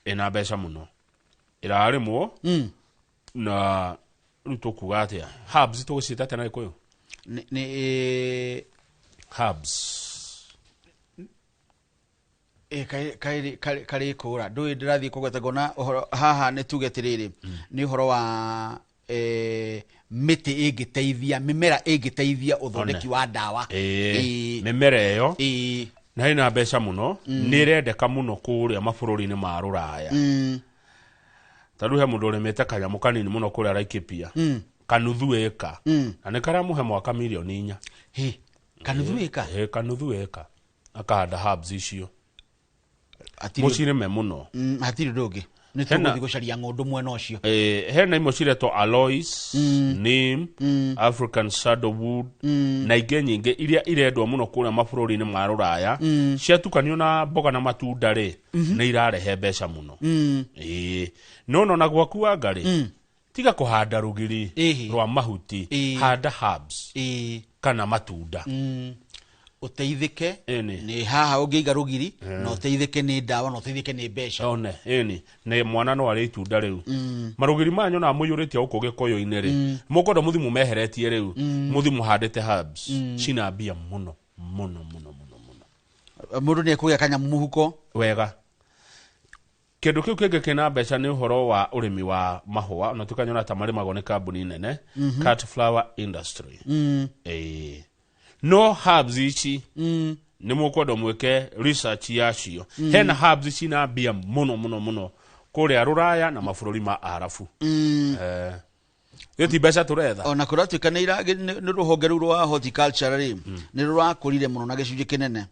Ĩna mbeca mũno. Ĩrarĩmwo. Na rĩu tũkuga atĩa? Herbs tũgũciĩta atĩa na Gĩkũyũ? Nĩ herbs. Karĩ kũra. Ndũĩ ndĩrathiĩ kũgweta ngona ũhoro haha nĩ tuge atĩrĩrĩ, nĩ ũhoro wa mĩtĩ ĩngĩteithia, mĩmera ĩngĩteithia ũthondeki wa ndawa. Mĩmera ĩyo na ĩna mbeca mũno, nĩ ĩrendeka mũno kũrĩa mabũrũri-inĩ ma rũraya. Ta rĩu he mũndũ ũrĩmĩte kanyamũ kanini mũno kũrĩa Laikipia. Kanuthu ĩka. Na nĩ karamũhe mwaka mirioni 4. Kanuthu ĩka? Kanuthu ĩka. Akahanda herbs icio. Mũcirĩme mũno. Hatirĩ ũndũ ũngĩ. Nĩ tũgũthiĩ gũcaria ng'ũndũ mwena ũcio. Hena imwe ciretwo aloes, neem, African sandalwood, na ingĩ nyingĩ iria irendwo mũno kũrĩa mabũrũri-inĩ ma rũraya. Ciatukanio na mboga na matunda rĩ, nĩ irarehe mbeca mũno. No nona gwaku Wanga rĩ, tiga kũhanda rũgiri rwa mahuti, handa herbs kana matunda. Ũteithĩke nĩ haha ũngĩiga rũgiri, na ũteithĩke nĩ ndawa, na ũteithĩke nĩ mbeca. One, ĩni, nĩ mwana no arĩe itunda rĩu. Marũgiri maya nyonaga mũiyũrĩtie gũkũ Gĩkũyũ-inĩ rĩ, mũkwenda mũthiĩ mũmeheretie rĩu, mũthiĩ mũhandĩte herbs. Cina mbia mũno, mũno, mũno, mũno, mũno. Mũndũ nĩ ekũgĩa kanyamũ mũhuko. Wega. Kĩndũ kĩu kĩngĩ kĩna mbeca nĩ ũhoro wa ũrĩmi wa mahũa, na tũkanyona ta marĩmagwo nĩ kambuni nene, Cut Flower Industry. No herbs ici nĩ mũkwenda mwĩke research yacio. Hena herbs cina mbia mũno mũno mũno kũrĩa rũraya na mabũrũri ma Arabu. Gĩti mbeca tũretha. Ona kũratuĩka nĩ rũhonge rũu rwa horticulture rĩ, nĩ rũrakũrire mũno na gĩcunjĩ kĩnene.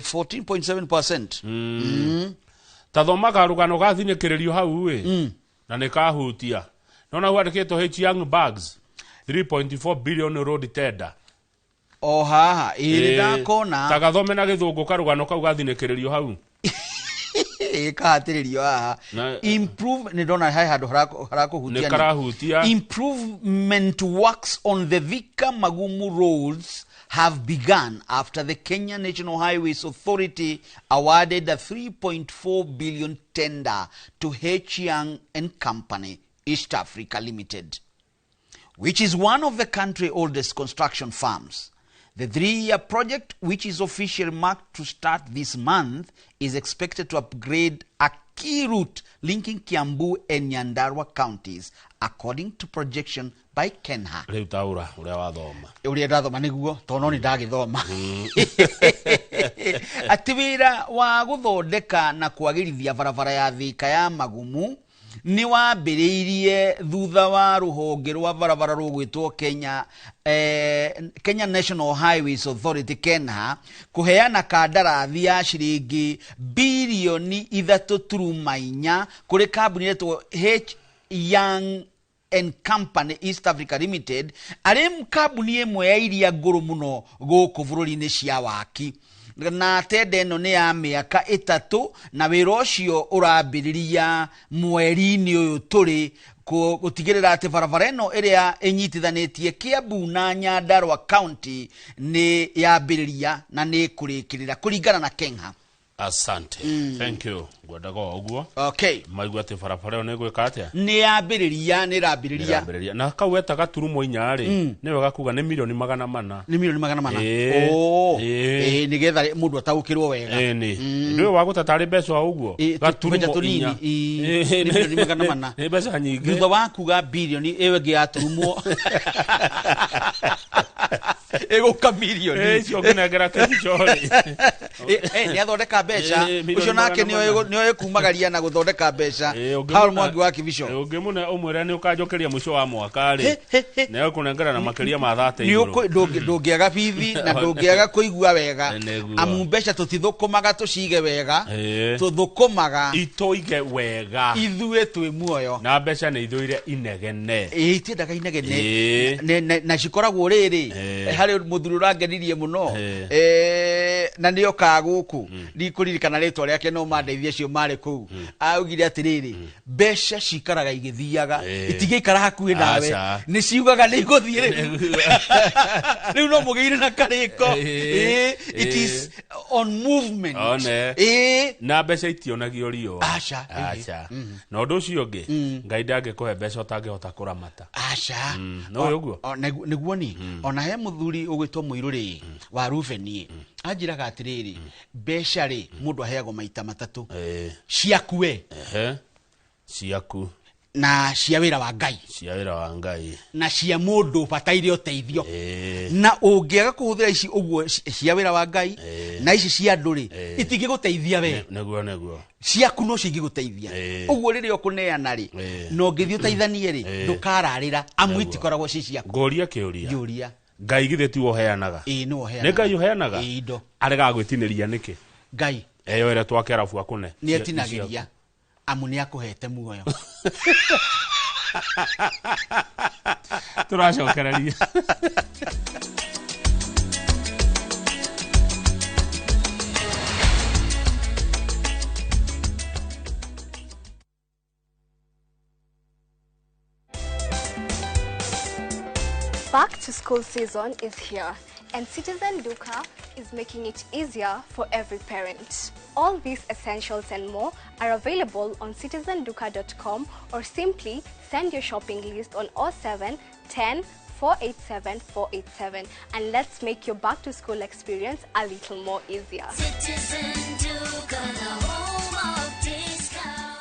14.7%. Ta thomaga rũgano gathinĩkĩrĩrio hau ĩ. Na nĩ kahutia. Nona hau handĩkĩtwo H Young Bags 3.4 billion road tender. O haha, ĩrĩ ndakona. Ta gathome na gĩthũngũ karũgano kau gathinĩkĩrĩrio hau. Kahatĩrĩrio haha. Improve, nĩ ndona he handũ harakũhutia Nĩ karahutia. Improvement works on the Thika Magumu roads have begun after the Kenya National Highways Authority awarded a 3.4 billion tender to H Young and Company East Africa Limited, which is one of the country's oldest construction firms. The 3-year project, which is officially marked to start this month, is expected to upgrade a key route linking Kiambu and Nyandarua counties, according to projection by Kenha. Rĩu taũra ũrĩa wathoma. Ũrĩa ndathoma nĩguo, tondũ no nĩ ndagĩthoma. Atĩ wĩra wa gũthondeka na kwagĩrithia barabara ya Thika ya Magumu nĩ wambĩrĩirie thutha wa rũhonge rwa barabara rũgwĩtwo Kenya National Highways Authority KENHA kũheana kandarathi ya ciringi birioni 3.4 kũrĩ kambuni ĩretwo H Young and Company East Africa Limited, arĩ kambuni ĩmwe ya iria ngũrũ mũno gũkũ bũrũri-inĩ cia waki. Na tenda ĩno nĩ ya mĩaka 3 na wĩra ũcio ũrambĩrĩria mweri-inĩ ũyũ tũrĩ gũtigĩrĩra atĩ barabara ĩno ĩrĩa ĩnyitithanĩtie Kiambu na Nyandarua County nĩ yambĩrĩria na nĩ kũrĩkĩrĩra kũringana na KENHA. Asante. Thank you. Ngwendaga o ũguo. Okay. Maigua atĩ barabara ĩyo nĩ ĩgwĩka atĩa? Nĩ yambĩrĩria, nĩ ĩrambĩrĩria. Ĩrambĩrĩria. Na kau weta gaturumo inya rĩ, nĩ wega kuga nĩ 400,000,000. Nĩ 400,000,000. Ĩĩ. Oh. Ĩĩ. Ĩĩ, nĩgetha mũndũ ataũkĩrwo wega. Ĩni. Ndũĩ wa gũteta arĩ mbeca o ũguo? Gaturumo Tũbeca tũnini, inya. ĩĩ, Ĩĩ, nĩ 400,000,000. Nĩ mbeca nyingĩ. Thutha wa kuga bilioni ĩyo ĩngĩ yaturumwo ĩgũka milioni. Ĩĩ, icio ũngĩnengera kĩbico rĩ. Nĩ athondeka mbeca. Ĩĩ, milioni Ũcio nake magana mana. nĩoĩ kumagaria na gũthondeka mbeca. Ĩĩ, ũngĩmũne- Paul Mwangi wa Kĩbico. Ĩĩ, ũngĩmũne ũmwĩre nĩ ũkanjokeria mũico wa mwaka rĩ, nĩ egũkũnengera na makĩria ma 30 Nĩ igũrũ. ndũngĩaga bithi na ndũngĩaga kũigua wega. Nĩguo. Amu mbeca tũtithũkũmaga tũcige wega, Ĩĩ. tũthũkũmaga itũige wega, ithuĩ twĩ muoyo. Na mbeca nĩ ithũire inegene. Ĩĩ, itiendaga inegene. Ĩĩ. Na cikoragwo rĩrĩ, Ĩĩ. harĩ mũthuri ũrangenirie mũno. Ĩĩ. Na nĩokaga gũkũ, ndikũririkana rĩtwa rĩake, no mandeithie acio marĩ kũu. Augire atĩrĩrĩ, mbeca cikaraga igĩthiaga, Ĩĩ. itingĩikara hakuhĩ nawe, Aca. nĩ ciugaga nĩ igũthiĩ rĩu. Rĩu no mũgĩire na karĩko. Ĩĩ. Ĩĩ, it is on movement. One. Ĩĩ. Na mbeca itionagio riũa. Aca. Aca. Na ũndũ ũcio ũngĩ, Ngai ndangĩkũhe mbeca ũtangĩhota kũramata. Aca. No ũyũ ũguo? Nĩguo ni ona he mũthuri ũgwĩtwo Mũirũ rĩ, wa Rubeni, anjĩraga atĩrĩrĩ, mbeca rĩ, mũndũ aheagwo maita matatũ. Ciaku we. Ehe. Ciaku. Na cia wĩra wa Ngai. Cia wĩra wa Ngai. Na cia mũndũ ũbataire ũteithio. Ĩĩ. Na ũngĩaga kũhũthĩra ici ũguo cia wĩra wa Ngai na ici cia andũ rĩ, Ĩĩ. itingĩgũteithia we. Nĩguo, nĩguo. Ciaku no cingĩgũteithia. Ĩĩ. Ũguo rĩrĩa ũkũneana rĩ, Ĩĩ. na ũngĩthiĩ ũteithanie rĩ, Ĩĩ. ndũkararĩra, amu Nĩguo. itikoragwo ci ciaku. Ngũria kĩũria. Ngĩũria. Ngai githĩ tiwe ũheanaga? Ĩĩ, nĩwe ũheanaga. Nĩ Ngai ũheanaga? Ĩĩ, indo. Aregaga gwĩtinĩria nĩkĩ? Ngai. Eyoere twake arabu akũne. Nĩ etinagĩria, amu nĩ akũhete muoyo. Tũracokereria. Back to school season is here, and Citizen Duka is making it easier for every parent. All these essentials and more are available on citizenduka.com, or simply send your shopping list on 07 10 487 487, and let's make your back to school experience a little more easier. Citizen Duka, the home of discount.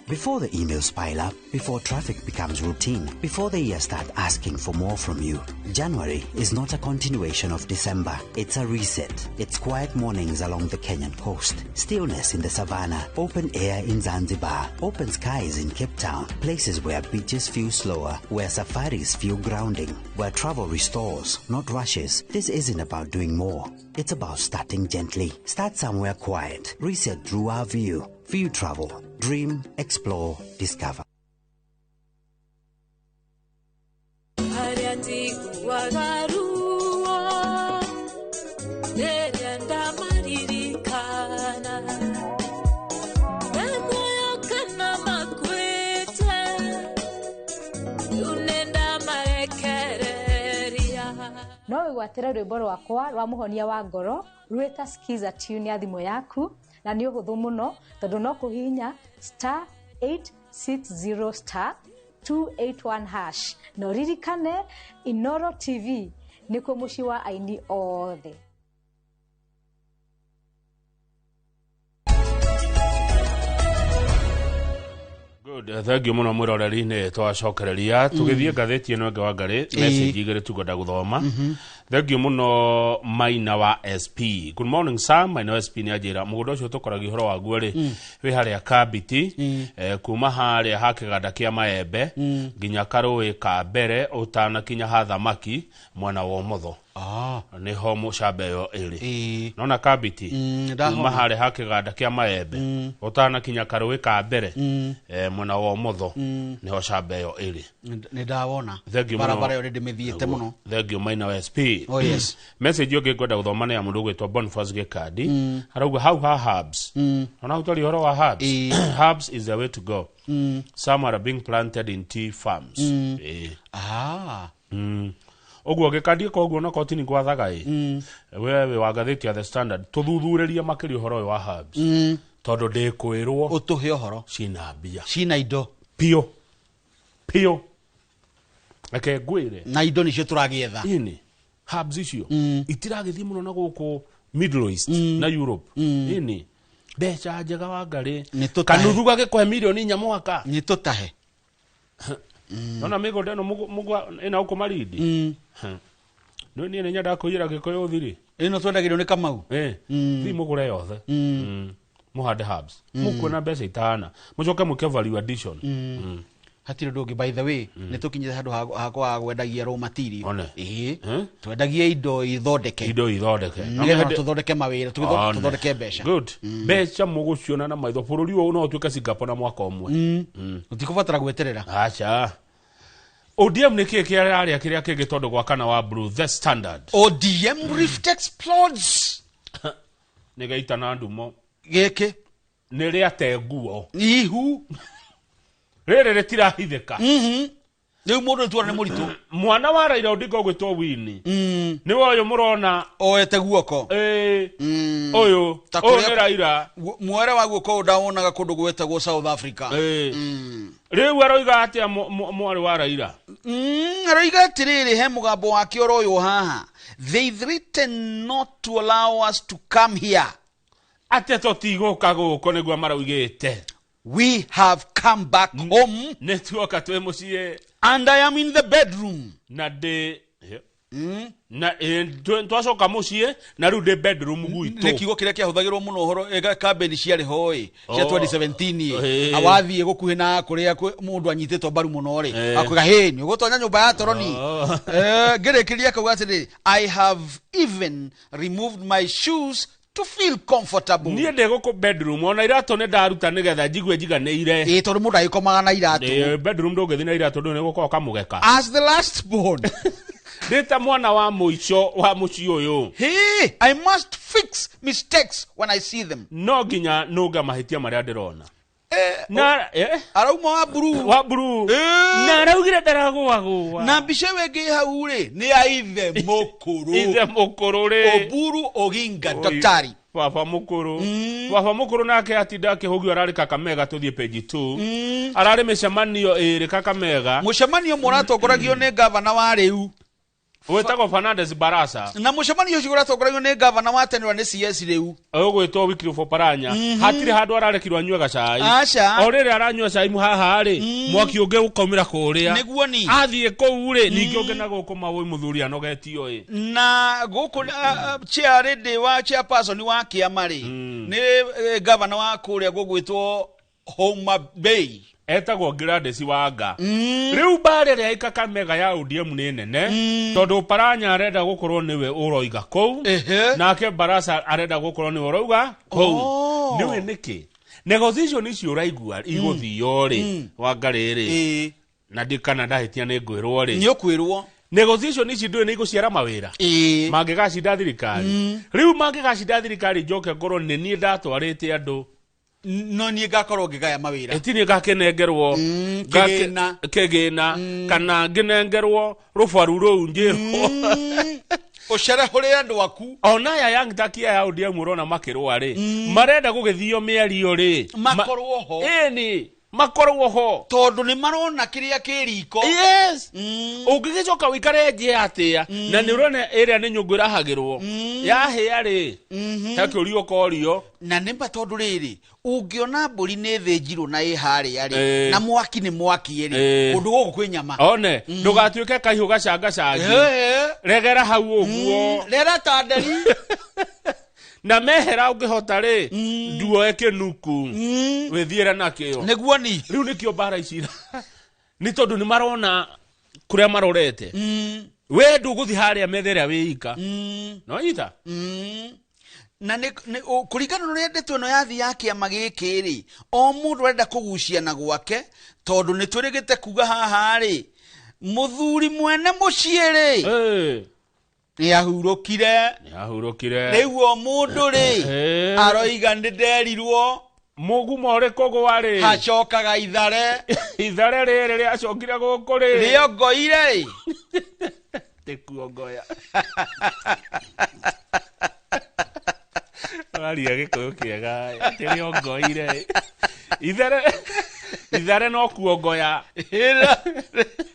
Before the emails pile up, before traffic becomes routine, before the year start asking for more from you, January is not a continuation of December. It's a reset. It's quiet mornings along the Kenyan coast, stillness in the savannah, open air in Zanzibar, open skies in Cape Town, places where beaches feel slower, where safaris feel grounding, where travel restores, not rushes. This isn't about doing more. It's about starting gently. Start somewhere quiet. Reset through our view. View travel. Dream, explore, discover. No wĩgwatĩre rwĩmbo rwakwa rwa mũhonia wa ngoro rwĩta skiza tune ya thimũ yaku, na nĩ ũhũthũ mũno tondũ no kũhihinya star 860 star 281 hash, na ũririkane Inoro TV nĩkuo mũciĩ wa aini othe. Good, thank you muno mwiroreri nĩ twacokereria tũgĩthiĩ ngathĩti ĩno ĩngĩ wa ngarĩ message igĩrĩ tũkwenda gũthoma. Thank you mũno Maina wa SP. Good morning Sam, Maina wa SP nĩ anjĩra mũgũnda ũcio tũkoragia ũhoro waguo rĩ, wĩ harĩa Kabiti, kuma harĩa ha kĩganda kĩa maembe nginya karũĩ ka mbere ũtanakinya ha thamaki mwena wa ũmotho. Nĩho mũcamba ĩyo ĩrĩ. Nona Kabiti, kuma harĩa ha kĩganda kĩa maembe ũtanakinya karũĩ ka mbere, mwena wa ũmotho nĩho camba ĩyo ĩrĩ. Nĩ ndawona. Thank you mũno. Barabara ĩyo nĩ ndĩmĩthiĩte mũno. Thank you Maina wa SP. Oh, yes. Message ĩyo ngĩkwenda gũthoma nĩ ya mũndũ ũgwĩtwo Boniface Gĩkandi. Arauga hau ha herbs. Ona hau twaria ũhoro wa herbs. Herbs is the way to go. Some are being planted in tea farms. Ũguo ngĩkandiĩka ũguo na kotini gwathaga ĩ we wĩ wa ngathĩti ya The Standard, tũthuthurĩrie makĩria ũhoro ũyũ wa herbs, tondũ ndĩkwĩrwo ũtũhe ũhoro. Cina mbia, cina indo piũ piũ, reke ngwĩre. Na indo nicio tũragĩetha. Ini herbs icio itiragĩthiĩ mũno na gũkũ Middle East na Europe. Ini mbeca njega wa ngarĩ. Nĩ tũtahe. Kanuthu gagĩkũhe 4 million mwaka. Nĩ tũtahe. Nona mĩgũnda ĩno ĩna gũkũ Malindi. Nĩ niĩ nĩ nyendaga kũiyĩra Gĩkũyũ thiri. Ĩno twendagĩrio nĩ Kamau. Thiĩ mũgũre yothe. Mũhande herbs, mũkuona mbeca itana, mũcoke mũke value addition. Hatirĩ ũndũ ũngĩ, by the way, nĩ tũkinyĩte handũ ha kwaga gwendagia raw material. One. Ĩĩ, twendagie indo ithondeke. Indo ithondeke. Nĩgetha tũthondeke mawĩra, One. tũthondeke mbeca. Good. Mbeca mũgũciona na maitho. Bũrũri ũyũ no ũtuĩke Singapore na mwaka ũmwe. Ũtikũbatara gweterera. Aca. ODM nĩ kĩĩ kĩrarĩa kĩrĩa kĩngĩ, tondũ gwakana wa blue, The Standard. ODM rift explodes. Nĩ gaita na ndumo. Gĩkĩ nĩ rĩate nguo. Ihu. Rĩrĩ rĩtirahithĩka. Rĩu mũndũ nĩtuona nĩ mũritũ. Mwana wa Raila Odinga ũgwĩtwo Winnie nĩwe ũyũ mũrona oete guoko. Ĩĩ, ũyũ. Ta ũyũ kũrĩa- nĩ Raila. Muoere wa guoko ũyũ ndawonaga kũndũ gwetagwo South Africa. Ĩĩ. Rĩu aroiga atĩa mwarĩ wa Raila? Aroiga atĩrĩrĩ, he mũgambo wake ũroywo haha: "They threaten not to allow us to come here." Atĩ tũtigũka gũkũ, nĩguo maraugĩte. We have come back home. Nĩ tuoka twĩ mũciĩ. And I am in the bedroom. Na ndĩ na twacoka mũciĩ na rĩu ndĩ bedroom gwitũ. Nĩ kiugo kĩrĩa kĩahũthagĩrwo mũno ũhoro kambĩni ciarĩ ho ĩ cia Oh. 2017 ĩ. Awathiĩ gũkuhĩ na kũrĩa mũndũ anyitĩtwo mbaru mũno rĩ, akwĩra hĩ nĩ ũgũtonya nyũmba ya toroni. Ngĩrĩkĩria akauga atĩrĩ, "I have even removed my shoes to feel comfortable." Niĩ ndĩ gũkũ bedroom, ona iratũ nĩ ndaruta nĩgetha njigue njiganĩire. Ĩ, tondũ mũndũ agĩkomaga na iratũ. Bedroom ndũngĩthiĩ na iratũ, ndũ nĩ gũkorwo kamũgeka. As the last born, ndĩ ta mwana wa mũico wa mũciĩ ũyũ, hey, I must fix mistakes when I see them. No nginya nũnga mahĩtia marĩa ndĩrona na arauma wa blue. Wa blue, na araugire ndaragũagũa. Na mbica ĩyo ĩngĩ hau rĩ, nĩ ya ithe mũkũrũ. Ithe mũkũrũ rĩ. Oburu Oginga. Oi, Daktari. Baba mũkũrũ, baba mũkũrũ nake atinda akĩhũgio. Ararĩ Kakamega, tũthiĩ page 2, ararĩ mĩcemanio ĩrĩ Kakamega. Mũcemanio ũmwe ũratongoragio nĩ gavana wa rĩu wĩtagwo Fernandes Barasa. Na mũcemanio ũcio ũratongoragio nĩ gavana wa tene ũrĩa nĩ CS rĩu. Ũgwĩtwo Wycliffe Oparanya. Hatirĩ handũ ararekirwo anyue gacai. Aca. O rĩrĩ aranyua cai haha rĩ, mwaki ũngĩ ũkaumĩra kũrĩa. Nĩguo ni. Athiĩ kũu rĩ, ningĩ ũngĩ na gũkũ mawũi mũthuri anogetio ĩ. Na gũkũ chair rĩndĩ wa chairperson wa kĩama rĩ, nĩ gavana wa kũrĩa gũgwĩtwo Homa Bay. Etagwo Gladys Wanga. Rĩu mbara ĩrĩa ĩ Kakamega ya ODM nĩ nene, tondũ Oparanya arenda gũkorwo nĩwe ũroiga kũu, nake Barasa arenda gũkorwo nĩwe ũrauga kũu. Nĩwe nĩkĩ negotiation icio ũraigua igũthio rĩ, Wanga rĩrĩ, na ndikana ndahĩtia nĩ ngwĩrwo rĩ. Nĩ ũkwĩrwo. Negotiation ici ndũĩ nĩ igũciara mawĩra mangĩgacinda thirikari. Rĩu mangĩgacinda thirikari, njoke ngorwo nĩ niĩ ndatwarĩte andũ, no niĩ ngakorwo ngĩgaya mawĩra. Ĩti niĩ ngakĩnengerwo kĩgĩna. Kĩgĩna kana ngĩnengerwo rũbaru rũu njĩrwo ũcerehũrĩre andũ aku. Ona aya Young Turk aya ODM ũrona makĩrũa rĩ, marenda gũgĩthio mĩario rĩ, makorwo ho. Ĩni makorwo ho. Tondũ nĩ marona kĩrĩa kĩ riko. Yes, ũngĩgĩcoka ũikare nje atĩa na nĩ ũrona ĩrĩa nĩ nyũngũ ĩrahagĩrwo yahĩa rĩ, he kĩũria ũkorio. Na nĩ ma, tondũ rĩrĩ, ũngĩona mbũri nĩ thĩnjirwo na ĩ harĩa rĩ, na mwaki nĩ mwaki rĩ, kũndũ gũkũ kwĩ nyama. One ndũgatuĩke kahiũ gacangacangi. Regera hau ũguo. Rera ta nderi. Na mehera ũngĩhota rĩ, nduoe kĩnuku wĩthiĩre nakĩo. Nĩguo ni. Rĩu nĩkĩo mbara ici nĩ tondũ nĩ marona kũrĩa marorete. We ndũgũthiĩ harĩa metha ĩrĩa wĩ ika, no nyita. Na nĩ kũringana na ũrĩa ndeto ĩno yathi ya kĩama gĩkĩ rĩ, o mũndũ arenda kũgucia na gwake, tondũ nĩ twĩrĩgĩte kuga haha rĩ, mũthuri mwene mũciĩ rĩ nĩ ahurũkire. Nĩ ahurũkire. Rĩu o mũndũ rĩ aroiga nĩ nderirwo. Mũgumo ũrĩkũ gwa rĩ hacokaga ithare. Ithare rĩrĩ rĩacokire gũkũ rĩ. Rĩongoire. Ti kuongoya. Ũraria gĩkũyũ kĩega atĩ rĩongoire. Ithere ithere no kuongoya.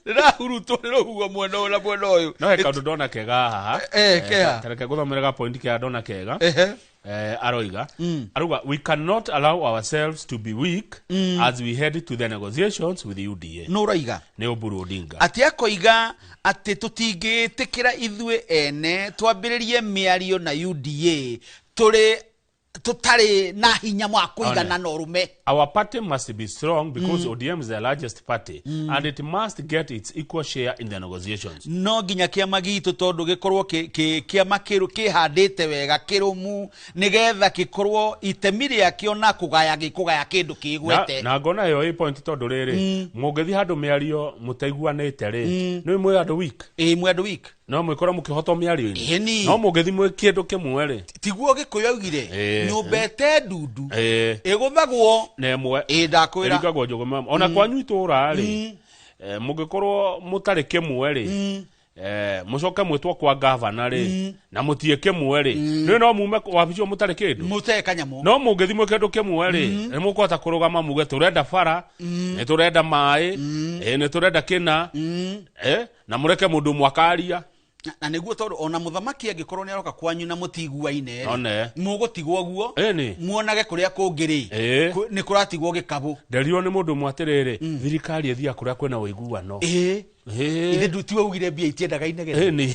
Rĩrahurutwo nĩ rũhuho mwena ũyũ na mwena ũyũ. No he kaũndũ ndona kega haha. Keha. Ta reke ngũthomere ga point kega ndona kega. Ehe. Aroiga aruga we cannot allow ourselves to be weak as we head to the negotiations with the UDA. Nũ ũroiga? Nĩ Oburu Odinga. Atĩ akoiga atĩ tũtingĩtĩkĩra ithuĩ ene twambĩrĩrie mĩario na UDA tũrĩ tũtarĩ na hinya wa kũigana na ũrũme. Our party must be strong because ODM is the largest party and it must get its equal share in the negotiations. No nginya kĩama gitũ tondũ gĩkorwo kĩama kĩhandĩte wega kĩrũmu nĩgetha gĩkorwo itemi rĩakĩo na kũgaya gĩkũgaya kĩndũ kĩgwete. Na ngona ĩyo ĩ point tondũ rĩrĩ mũngĩthiĩ handũ mĩario mũtaiguanĩte rĩ nĩ mwĩ andũ weak. Ĩ mwĩ andũ weak. No mwĩkorwo mũkĩhotwo mĩario-inĩ. Ĩni. No mũngĩthiĩ mwĩ kĩndũ kĩmwe rĩ tiguo Gĩkũyũ augire nyũmba ĩte ndundu ĩgũthagwo na ĩmwe. Ĩ ndakwĩra. Ĩringagwo njũgũma. Ona kwanyu itũra rĩ mũngĩkorwo mũtarĩ kĩmwe rĩ mũcoke mwĩtwo kwa gavana rĩ na mũtie kĩmwe rĩ nĩ no mume wabici ũyũ mũtarĩ kĩndũ mũtee kanyamũ. No mũngĩthiĩ mwĩ kĩndũ kĩmwe rĩ nĩ mũkũhota kũrũgama muge tũrenda bara nĩ tũrenda maĩ nĩ tũrenda kĩna na mũreke mũndũ ũmwe akaria. Na nĩguo tondũ ona mũthamaki angĩkorwo nĩ aroka kwanyu na mũtiguaine rĩ mũgũtigwo guo muonage kũrĩa kũngĩ rĩ nĩ kũratigwo gĩkabũ. Nderirwo nĩ mũndũ ũmwe atĩrĩrĩ thirikari ĩthiaga kũrĩa kwĩna ũiguano. Ithe tiwe ugire mbia itiendaga inegene.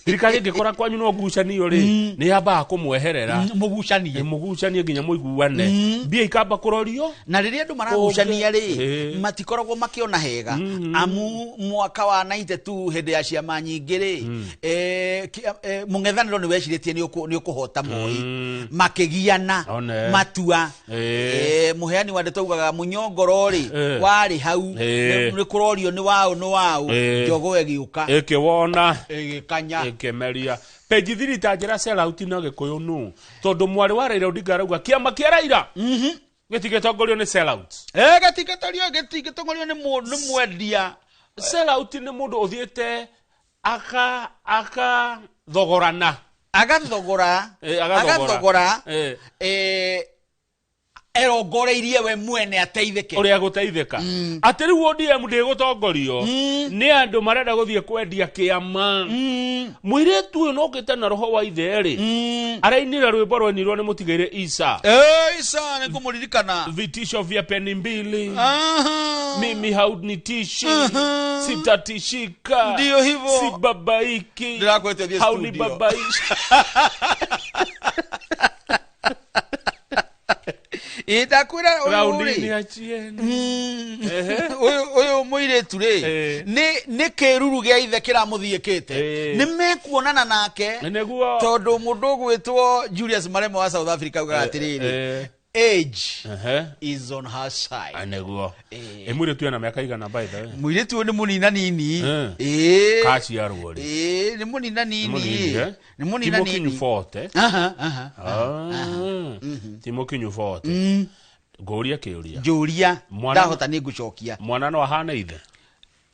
Thirikari ĩngĩkora kwanyu no ngucanio rĩ nĩ yambaga kũmweherera mũgucanie mũgucanie nginya mũiguane mbia ikamba kũrorio. Na rĩrĩa andũ maragucania rĩ matikoragwo makĩona hega amu mwaka wa 92 hĩndĩ ya ciama nyingĩ rĩ mũng'ethanĩro nĩ wecirĩtie nĩ ũkũhota Moi makĩgiana matua mũheani wa ndeto augaga mũnyongoro rĩ warĩ hau nĩ kũrorio nĩ waũ nĩ waũ njogo ĩgĩũka ĩkĩwona ĩgĩkanya ĩkĩmeria. Page 3 ta njĩra sellout na Gĩkũyũ nũ tondũ mwarĩ wa Raila Odinga arauga kĩama kĩa Raila gĩtigĩtongorio nĩ sellout. Gĩtigĩtongorio nĩ mwendia. Sellout nĩ mũndũ ũthiĩte akathogorana agathogora agathogora erongoreirie we mwene ateithĩke ũrĩa gũteithĩka. Atĩ rĩu ODM ndĩgũtongorio nĩ andũ marenda gũthiĩ kwendia kĩama. Mũirĩtu ũyũ nokĩte na roho wa ithe rĩ arainire rwĩmbo rwainirwo nĩ mũtigaire Isa. Isa nĩ ngũmũririkana. Vitisho vya peni mbili mimi haunitishi sitatishika ndio hivyo sibabaiki haunibabaishi. Ndakwĩra ũyũ rĩ ũyũ mũirĩtu rĩ nĩ kĩruru gĩa ithe kĩramũthiĩkĩte nĩ mekuonana nake tondũ mũndũ ũgwĩtwo Julius Malema wa South Africa augaga atĩrĩrĩ age is on her side. Nĩguo. Mũirĩtu ena mĩaka igana by the way. Mũirĩtu ũyũ nĩ mũnina nini. Kaciarwo rĩ. Nĩ mũnina nini. Nĩ mũnina nini. Ti mũkinyu 40. Ti mũkinyu 40. Ngũrie kĩũria. Njũria. Ndahota nĩ ngũcokia. Mwana no ahane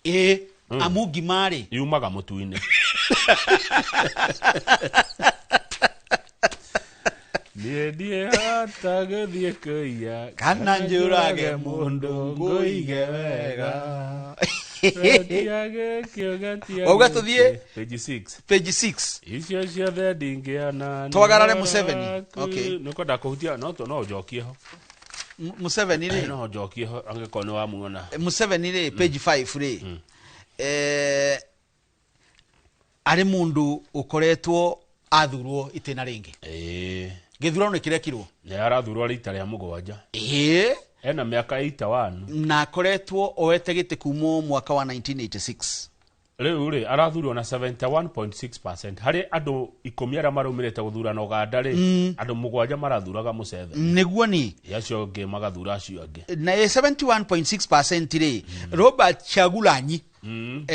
ithe. Amu ngima rĩ yumaga mũtu-inĩ. Niĩ hata gũthiĩ kũiya kana njũrage mũndũ ngũige wega. Wauga tũthiĩ page 6. Page 6. Icio ciothe ndingĩona. Twagarare Museveni. Okay. Nĩkwenda kũhutia no njokie ho. Museveni rĩ no njokie ho angĩkorwo nĩ wamuona. Museveni rĩ page 5 rĩ arĩ mũndũ ũkoretwo athurwo itĩna rĩngĩ. Gĩthurano nĩkĩrekirwo. Nĩ arathurwo rita rĩa mũgwanja. Ena mĩaka 81. Na akoretwo oete gĩtĩ kuma mwaka wa 1986. Rĩu rĩ arathurwo na 71.6% harĩ andũ 10 arĩa marũmĩrĩte gũthurana Uganda rĩ andũ mũgwanja marathuraga Museveni. Nĩguo ni acio angĩ magathura acio angĩ. Na 71.6% rĩ Robert Kyagulanyi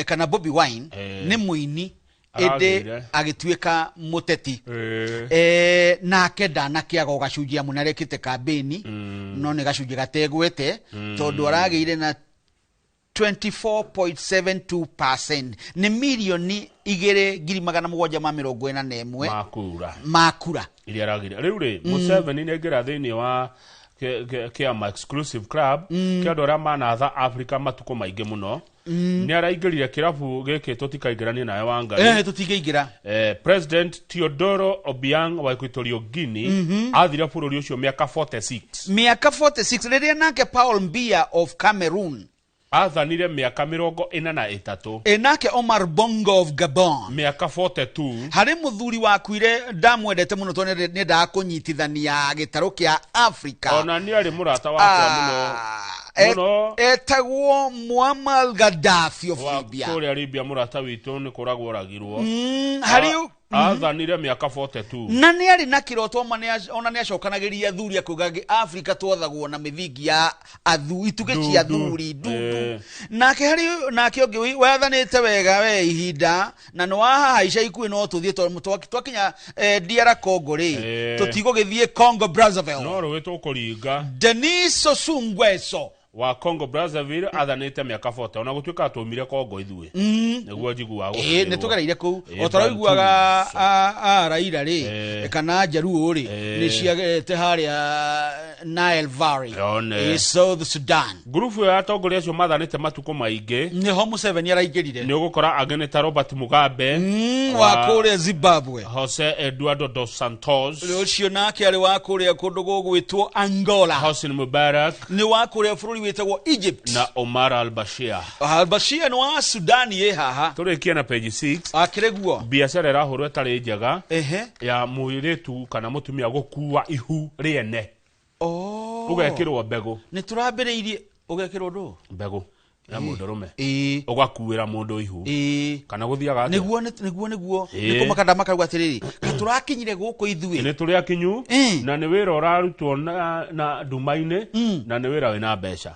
kana Bobi Wine nĩ mũini ĩndĩ agĩtuĩka mũteti nake ndanakĩaga o gacunjĩ amu nĩarekĩte kambĩni no nĩ gacunjĩ gategwete tondũ aragĩire na 24.72%, nĩ 2,741,000 Makura. Makura. Iria aragire rĩu rĩ, Museveni nĩ aingĩra thĩinĩ wa kĩama exclusive club kĩa andũ arĩa manatha Africa matukũ maingĩ mũno. Nĩ araingĩrire kĩrabu gĩkĩ tũtikaingĩranie nawe Wangari. Tũtingĩingĩra. President Teodoro Obiang wa Equatorial Guinea athire bũrũri ũcio mĩaka 46. Mĩaka 46, rĩrĩa nake Paul Biya of Cameroon athanire mĩaka 43. Nake Omar Bongo of Gabon mĩaka 42. Harĩ mũthuri wakuire ndamwendete mũno tondũ nĩendaga kũnyitithania gĩtarũ kĩa Africa. Ona nĩ arĩ mũrata wakwa mũno mũno. Etagwo Muammar Gaddafi of Wa Libya. Kũrĩa Libya, mũrata witũ nĩ kũragwo oragirwo. Harĩ Athanire mĩaka 42. Na nĩ arĩ na kĩroto ma ona nĩ acokanagĩria athuri akauga Afrika twathagwo na mĩthingi ya itugĩ cia Ndundu. athuri ndundu. Nake harĩ nake ũngĩ wathanĩte wega we ihinda na nĩ wahahaica ikuĩ no tũthiĩ twakinya DR Congo rĩ, tũtigũgĩthiĩ Congo Brazzaville. No rũĩ tũkũringa. Denis Sassou Nguesso wa Congo Brazzaville athanĩte mĩaka 40, ona gũtuĩka atũmire Congo ithuĩ nĩguo njiguaga Ĩ, nĩ tũgereire kũu o ta ũiguaga a Raila rĩ kana Jaluo rĩ nĩ ciagerete harĩa Nile Valley. Yone. South Sudan. Ngurubu ĩyo ya atongoria acio mathanĩte matukũ maingĩ nĩho Museveni araingĩrire. Nĩ ũgũkora angĩ nĩ ta Robert Mugabe wa kũrĩa Zimbabwe, Jose Eduardo dos Santos ũcio nake arĩ wa kũrĩa kũndũ gũgwĩtwo Angola, Hosni Mubarak nĩ wa kũrĩa bũrũri wĩtagwo Egypt, na Omar al-Bashir. Al-Bashir nĩ wa Sudan ĩ haha. Tũrĩkie na page 6. Akĩrĩ guo biacara ĩrahũrwo ĩtarĩ njega ya mũirĩtu kana mũtumia gũkua ihu rĩene. Ũgekĩrwo mbegũ. Nĩ tũrambĩrĩirie ũgekĩrwo ndũ? Mbegũ ya mũndũrũme, ũgakuĩra mũndũ ihu kana gũthiaga atĩa? Nĩguo nĩguo nĩguo nĩ kũmaka makauga atĩrĩrĩ, ka tũrakinyire gũkũ ithuĩ. Nĩ tũrĩ akinyu na nĩ wĩra ũrarutwo na nduma-inĩ na nĩ wĩra wĩna mbeca.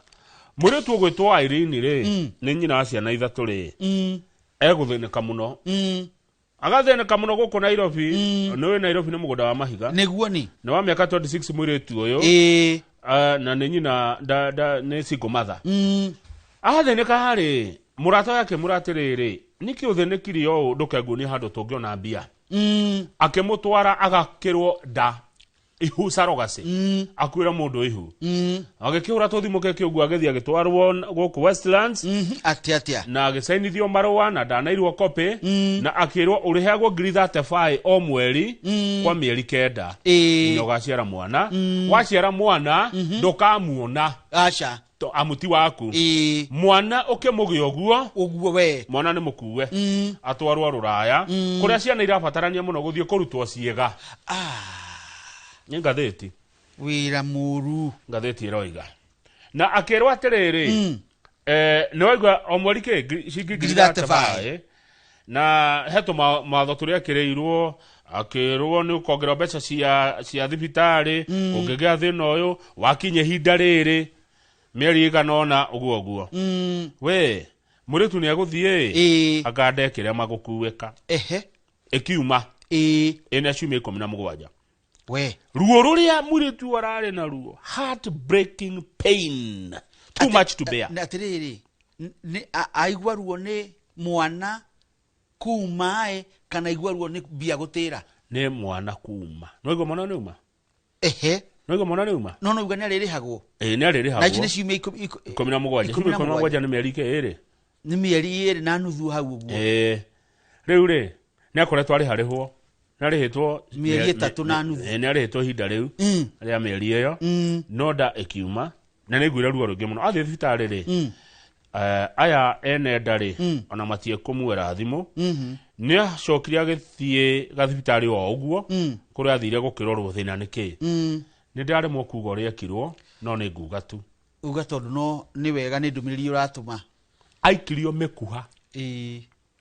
Mũirĩtu ũgwĩtwo Irene rĩ, nĩ nyina wa ciana ithatũ rĩ, egũthĩnĩka mũno, agathĩnĩka mũno gũkũ Nairobi. Nĩ ũĩ Nairobi nĩ mũgũnda wa mahiga. Nĩguo nĩ nĩ wa mĩaka 26 mũirĩtu ũyũ. Na nĩ nyina nĩ single mother. Athĩnĩka rĩ, mũrata wake akĩmwĩra atĩrĩrĩ, nĩkĩ ũthĩnĩkire ũũ, ndũkenguonie handũ tũngĩona mbia. Akĩmũtwara agakĩrwo nda ihu surrogacy, akuĩra mũndũ ihu. Agĩkĩhũra tũthimũ keke ũguo, agĩthiĩ agĩtwarwo gũkũ Westlands. Atĩa atĩa? Na agĩcainithio marũa na ndanairwo copy na akĩrwo ũrĩheagwo ngiri 35 o mweri kwa mĩeri 9 nginya ũgaciara mwana. Waciara mwana ndũkamuona. Aca. Amuti waku mwana ũkĩmũgĩa ũguo ũguo we mwana nĩ mũkue atwarwo rũraya kũrĩa ciana irabatarania mũno gũthiĩ kũrutwo ciĩga. Nĩ ngathĩti. Wĩra mũru. Ngathĩti ĩroiga na akĩrwo atĩrĩrĩ, nĩ waigua o mweri kĩ ciringi ngiri 35, na he tũmawatho tũrĩa akĩrĩirwo, akĩrwo nĩ ũkongererwo mbeca cia thibitarĩ ũngĩgĩa thĩna ũyũ wakinya ihinda rĩrĩ mĩeri ĩigana ũna ũguo ũguo. We mũirĩtu nĩ egũthiĩ anga ndekĩre magũkuĩka. Ĩkiuma ĩna ciumia 17. We ruo rũrĩa mũirĩtu ararĩ naruo, heart breaking pain, too much to bear. Atĩrĩrĩ, aigua ruo nĩ mwana kuma ĩ kana aigua ruo nĩ mbia gũtĩra? Nĩ mwana kuma. Nĩwaigua mwana nĩ uma? Nĩwaigua mwana nĩ uma? No no uga nĩ arĩrĩhagwo. Ĩ, nĩ arĩrĩhagwo. Na ici nĩ ciumia 17. Ikũmi Ciumia na 17 nĩ mĩeri ĩrĩ. Nĩ mĩeri 2 na nuthu hau ũguo. Rĩu rĩ, nĩ akoretwo arĩharĩhwo. Nĩ arĩhĩtwo Mĩeri 3 na nuthu. Nĩ arĩhĩtwo ihinda rĩu rĩa mĩeri ĩyo. No nda ĩkiuma na nĩ aiguire ruo rũingĩ mũno. Athiĩ thibitarĩ rĩ, aya ene nda rĩ, ona matiekũmwĩra thimũ. Nĩ acokire agĩthiĩ gathibitarĩ o ũguo kũrĩa athire gũkĩrorwo thĩna nĩ kĩ. Nĩ ndĩraremwo kuga ũrĩa ekirwo, no nĩ nguga tu. Uga tondũ no nĩ wega nĩ ndũmĩrĩri ũratũma. Aikirio mĩkuha.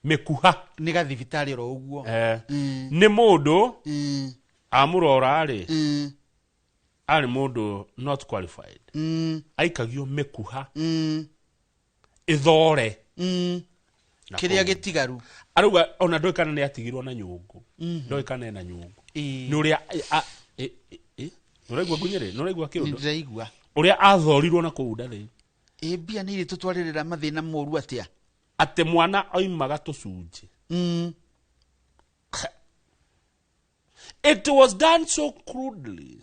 Mĩkuha. Nĩ gathibitarĩ oro ũguo. Nĩ mũndũ amũrora rĩ, arĩ mũndũ not qualified. Aikagio mĩkuha. Ĩthore. Na Kĩrĩa kũu. gĩtigaru. Arauga ona ndoĩ kana nĩ atigirwo na nyũngũ. Ndoĩ kana ena nyũngũ. Nĩ ũrĩa nĩũraigua ngunyĩrĩ? Nĩũraigua kĩũndũ? Nĩndĩraigua. Ũrĩa athorirwo na kũu nda thĩinĩ. Ĩ mbia nĩ irĩ tũtwarĩrĩra mathĩna moru atĩa? Atĩ mwana oimaga tũcunjĩ. It was done so crudely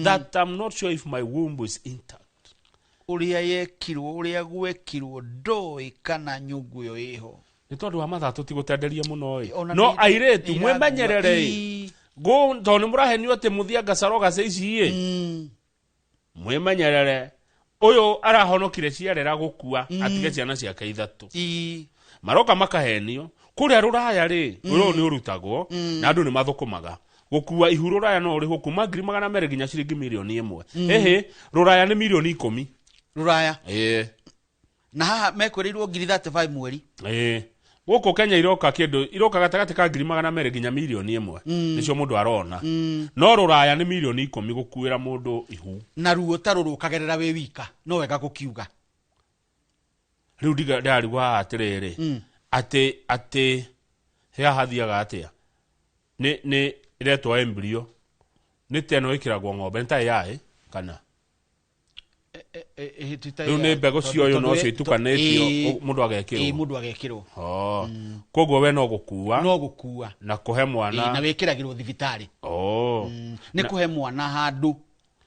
that I'm not sure if my womb is intact. Ũrĩa yekirwo, ũrĩa gwekirwo, ndoĩ kana nyũngũ ĩyo ĩho. Nĩ tondũ wa mathaa tũtigũtenderia mũno ĩ. Ona No nĩ- airĩtu nĩ mwĩmenyerere ĩ. Ngũ tondũ nĩ mũrahenio atĩ mũthianga carogace ici ĩ. Mwĩmenyerere. Ũyũ arahonokire ciarera gũkua atige ciana ciake ithatũ. Maroka makahenio kũrĩa rũraya rĩ, wĩra ũyũ nĩ ũrutagwo na andũ nĩ mathũkũmaga. Gũkua ihu rũraya no ũrĩhwo kuma 200,000 nginya ciringi 1 mirioni. Ĩhĩ, rũraya nĩ 10 mirioni. Rũraya. Ĩĩ. Na haha mekwĩrĩirwo ngiri 35 mweri. Ĩĩ. Gũkũ Kenya iroka kĩndũ iroka gatagatĩ ka 200,000 nginya 1 mirioni nĩcio mũndũ arona. No rũraya nĩ 10 mirioni gũkuĩra mũndũ ihu. Na ruo ta rũrũ ũkagerera wĩ wika, no wega gũkiuga. Rĩu ndarigwo haha atĩrĩrĩ, atĩ haha hathiaga atĩa? Nĩ ĩretwo embryo, nĩ ta ĩno ĩkĩragwo ng'ombe, nĩ ta AI kana rĩu nĩ mbegũ cioyũ no cio itukanĩtio mũndũ agekĩrwo. Mũndũ agekĩrwo. Oh. Koguo we no gũkua. No gũkua. Na kũhe mwana. Ĩ, na wĩkĩragĩrwo thibitarĩ. Oh. Nĩ kũhe mwana handũ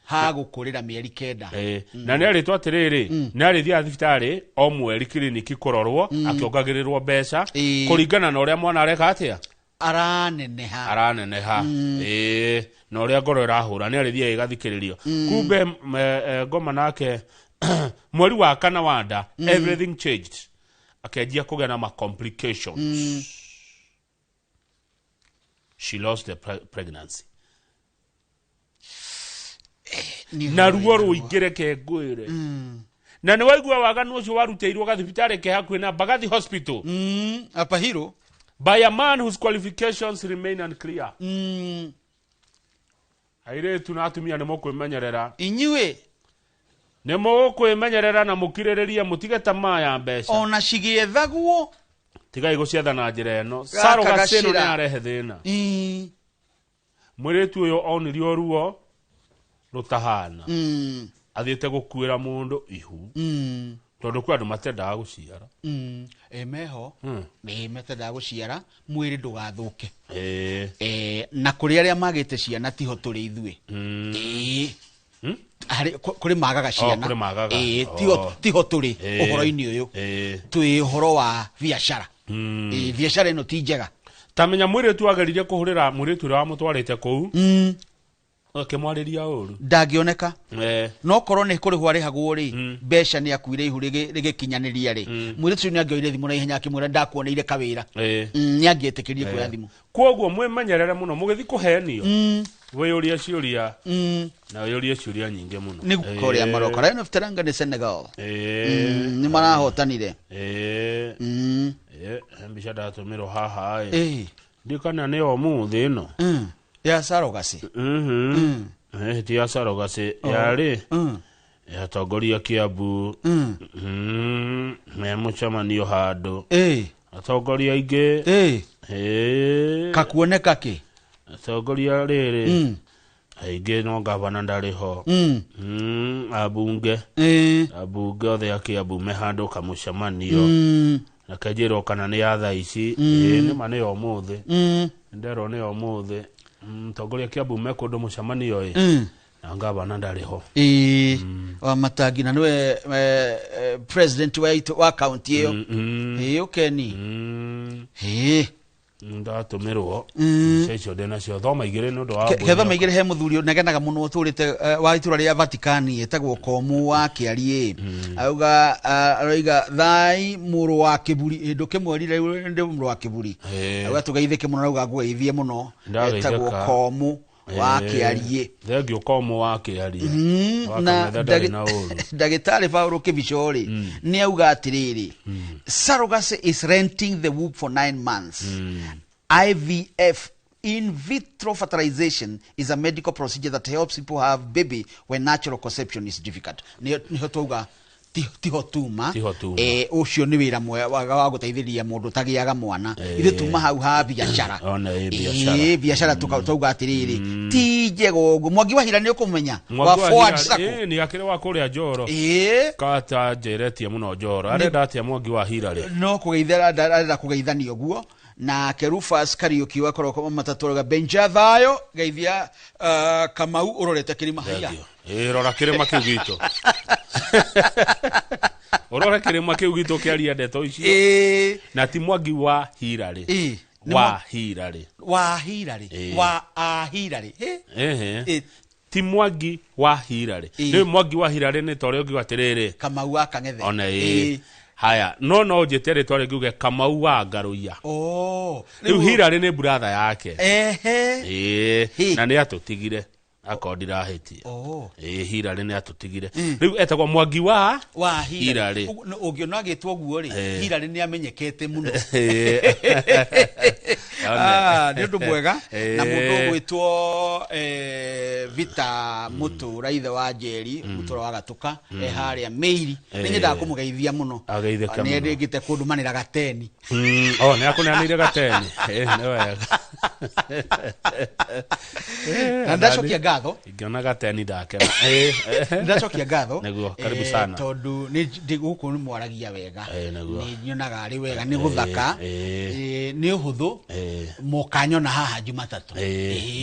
ha gũkũrĩra mĩeri 9. Ĩ, na nĩ arĩtwo atĩrĩrĩ, nĩ arĩthiaga thibitarĩ o mweri kiriniki kũrorwo akĩongagĩrĩrwo mbeca kũringana na ũrĩa mwana areka atĩa, araneneha. Araneneha. Ĩĩ, na ũrĩa ngoro ĩrahũra nĩ arĩthiaga ĩgathikĩrĩrio. Kumbe ngoma nake mweri wa kana wa nda, everything changed, akĩanjia kũgĩa na ma complications. She lost the pregnancy. Na ruo rũingĩ, reke ngwĩre, na nĩ waigua waganu ũcio warutĩirwo gathibitarĩ ke hakuhĩ na Mbagathi Hospital Upper Hill by a man whose qualifications remain unclear. Airĩtu na atumia, nĩ mũkwĩmenyerera. Inyuĩ nĩ mũkwĩmenyerera na mũkirĩrĩrie, mũtige tamaa ya mbeca. Ona cigĩethagwo. Tigai gũcietha na njĩra ĩno. Gaka Surrogacy ĩno gacĩra. nĩ yarehe thĩna. Mũirĩtu ũyũ onirio ruo rũtahana athiĩte gũkuĩra mũndũ ihu, tondũ kwĩ andũ matendaga gũciara. Ĩ meho. Ĩ metendaga gũciara mwĩrĩ ndũgathũke. Ĩĩ. Na kũrĩ arĩa magĩte ciana tiho tũrĩ ithuĩ. Ĩĩ. Harĩ kũrĩ magaga ciana. Kũrĩ magaga. Ĩĩ, tiho tiho tũrĩ ũhoro-inĩ ũyũ. Twĩ ũhoro wa biacara. Ĩĩ, biacara ĩno ti njega. Ta menya mũirĩtu ageririe kũhũrĩra mũirĩtu ũrĩa wamũtwarĩte kũu, akĩmwarĩria ũru. Ndangĩoneka. No korwo nĩ kũrĩhwo arĩhagwo rĩ, mbeca nĩ akuire ihu rĩgĩkinyanĩria rĩ, mũirĩtu ũcio nĩ angĩoire thimũ na ihenya akĩmwĩra ndakuoneire kawĩra. Nĩ angĩetĩkĩrie kuoya thimũ. Koguo mwĩmenyerere mũno mũgĩthiĩ kũhenio, wĩyũrie ciũria na wĩyũrie ciũria nyingĩ mũno. Nĩ kũrĩa Morocco, Lion of Teranga nĩ Senegal. Nĩ marahotanire. Ĩĩ, he mbica ndatũmĩrwo haha ĩ, ndikana nĩ ũmũthĩ ĩno. Ya surrogacy. Ti ya surrogacy, yarĩ atongoria Kiambu me mũcemanio handũ, atongoria aingĩ. Ĩĩ. Kakuoneka kĩ? Atongoria rĩrĩ aingĩ, no gavana ndarĩ ho. Ambunge ambunge othe a Kiambu me handũ kamũcemanio. Reke njĩrwo kana nĩ ya thaa ici. Ĩĩ, nĩma nĩ ya ũmũthĩ. Nderwo nĩ ya ũmũthĩ. Atongoria a Kiambu me kũndũ mũcemanio ĩ, na gavana ndarĩ ho. Ĩĩ, wa Matangi, na nĩwe president wa wa kaunti ĩyo. Ĩĩ, ũkeni. Ĩĩ. Ndatũmĩrwo mbica icio ndĩnacio, thoma igĩrĩ nĩ ũndũ wa Kethoma igĩrĩ. He mũthuri ũnegenaga mũno ũtũrĩte wa itũra rĩa Vatikani, etagwo Komu wa Kĩariĩ. Auga aroiga thai mũrũ wa Kĩburi, ĩ, ndũkĩmwĩrire ndĩ mũrũ wa Kĩburi. Auga tũgeithĩke mũno, auga ngũgeithie mũno. Ndageithĩka. Etagwo Komu wa Kĩariĩ. Thengiũ Komu wa Kĩariĩ. Wa Na Kametha ndarĩ na ũru. Ndagĩtarĩ Paul Kĩbico rĩ, nĩ auga atĩrĩrĩ, surrogacy is renting the womb for 9 months. IVF, in vitro fertilization, is a medical procedure that helps people have baby when natural conception is difficult. Nĩho twauga Tiho tuma. Tiho tuma. Ucio ni wira mwega wa guteithĩrĩria mũndũ ũtagĩaga mwana. Ithuĩ tuma hau ha biacara. Ona ĩ biacara. Biacara tukauga atiriri ti njega ũguo. Mwangi wa Hira nĩ ũkũmenya wa Forward Sacco. Nĩ akĩrĩ wa kũrĩa Njoro. Kata njeretie mũno Njoro. Arenda atĩa Mwangi wa Hira rĩ? No kũgeithera arenda kũgeithania ũguo. Na Kerufas Kariuki wa koroko matatũ Benja thayo geithia Kamau ũrorete kĩrĩma haya. Rora kĩrĩma kĩu gitũ. Ũrore kĩrĩma kĩu gitũ kĩaria ndeto icio. Na ti Mwangi wa Hira rĩ. Wa Hira rĩ. Wa Hira rĩ. Wa a Hira rĩ. Ti Mwangi wa Hira rĩ. Rĩu Mwangi wa Hira rĩ nĩ ta ũrĩa ũngiuga atĩrĩrĩ. Kamau wa Kang'ethe. Ona ĩ. Haya, no njĩte rĩtwa rĩngĩ uge Kamau wa Ngaruiya. Rĩu Hira rĩ nĩ buratha yake. Na nĩ atũtigire. Akorwo ndirahĩtia. Hira rĩ nĩ atũtigire. Rĩu etagwo Mwangi wa Hira rĩ. Ũngĩona agĩtwo ũguo rĩ, Hira rĩ nĩ amenyekete mũno. Nĩ ũndũ mwega. Na mũndũ ũgwĩtwo Vita Mũtũra ithe wa Njeri, Mũtũra wa Gatuka, e harĩa Mĩiri. Nĩ nyendaga kũmũgeithia mũno. Nĩ endĩkĩte kũndũmanĩra gateni. Nĩ akũneanĩire gateni. Nĩ wega. Na ndacokia ngatho. Ingĩona gateni ndakena. Ndacokia ngatho. Nĩguo, karibu sana. Tondũ nĩ gũkũ nĩ mwaragia wega. Nĩ nyonaga arĩ wega, nĩ gũthaka. Nĩ ũhũthũ. Mũkanyona haha Jumatatũ.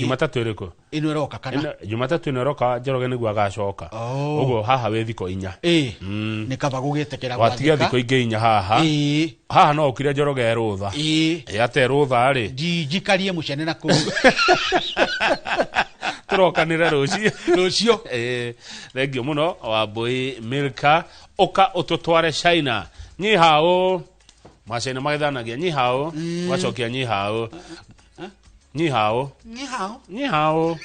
Jumatatũ ĩrĩkũ? Ĩno ĩroka kana? Jumatatũ ĩno ĩroka Njoroge nĩguo agacoka. Ũguo haha wĩ thikũ 4. Nĩ kaba gũgĩtĩkĩra gwathĩka. Watiga thikũ ingĩ 4 haha. Haha no ũkire Njoroge rũtha. Ate rũtha rĩ. Njikarie mũcene na kũu. Tũrokanĩre rũciũ. Rũciũ. Thengiũ mũno Wambui Milka. Ũka ũtũtware China. Nyihao. Macaina magethanagia nyihao. Wacokia nyihao. Nyihao. Nyihao. Nyihao.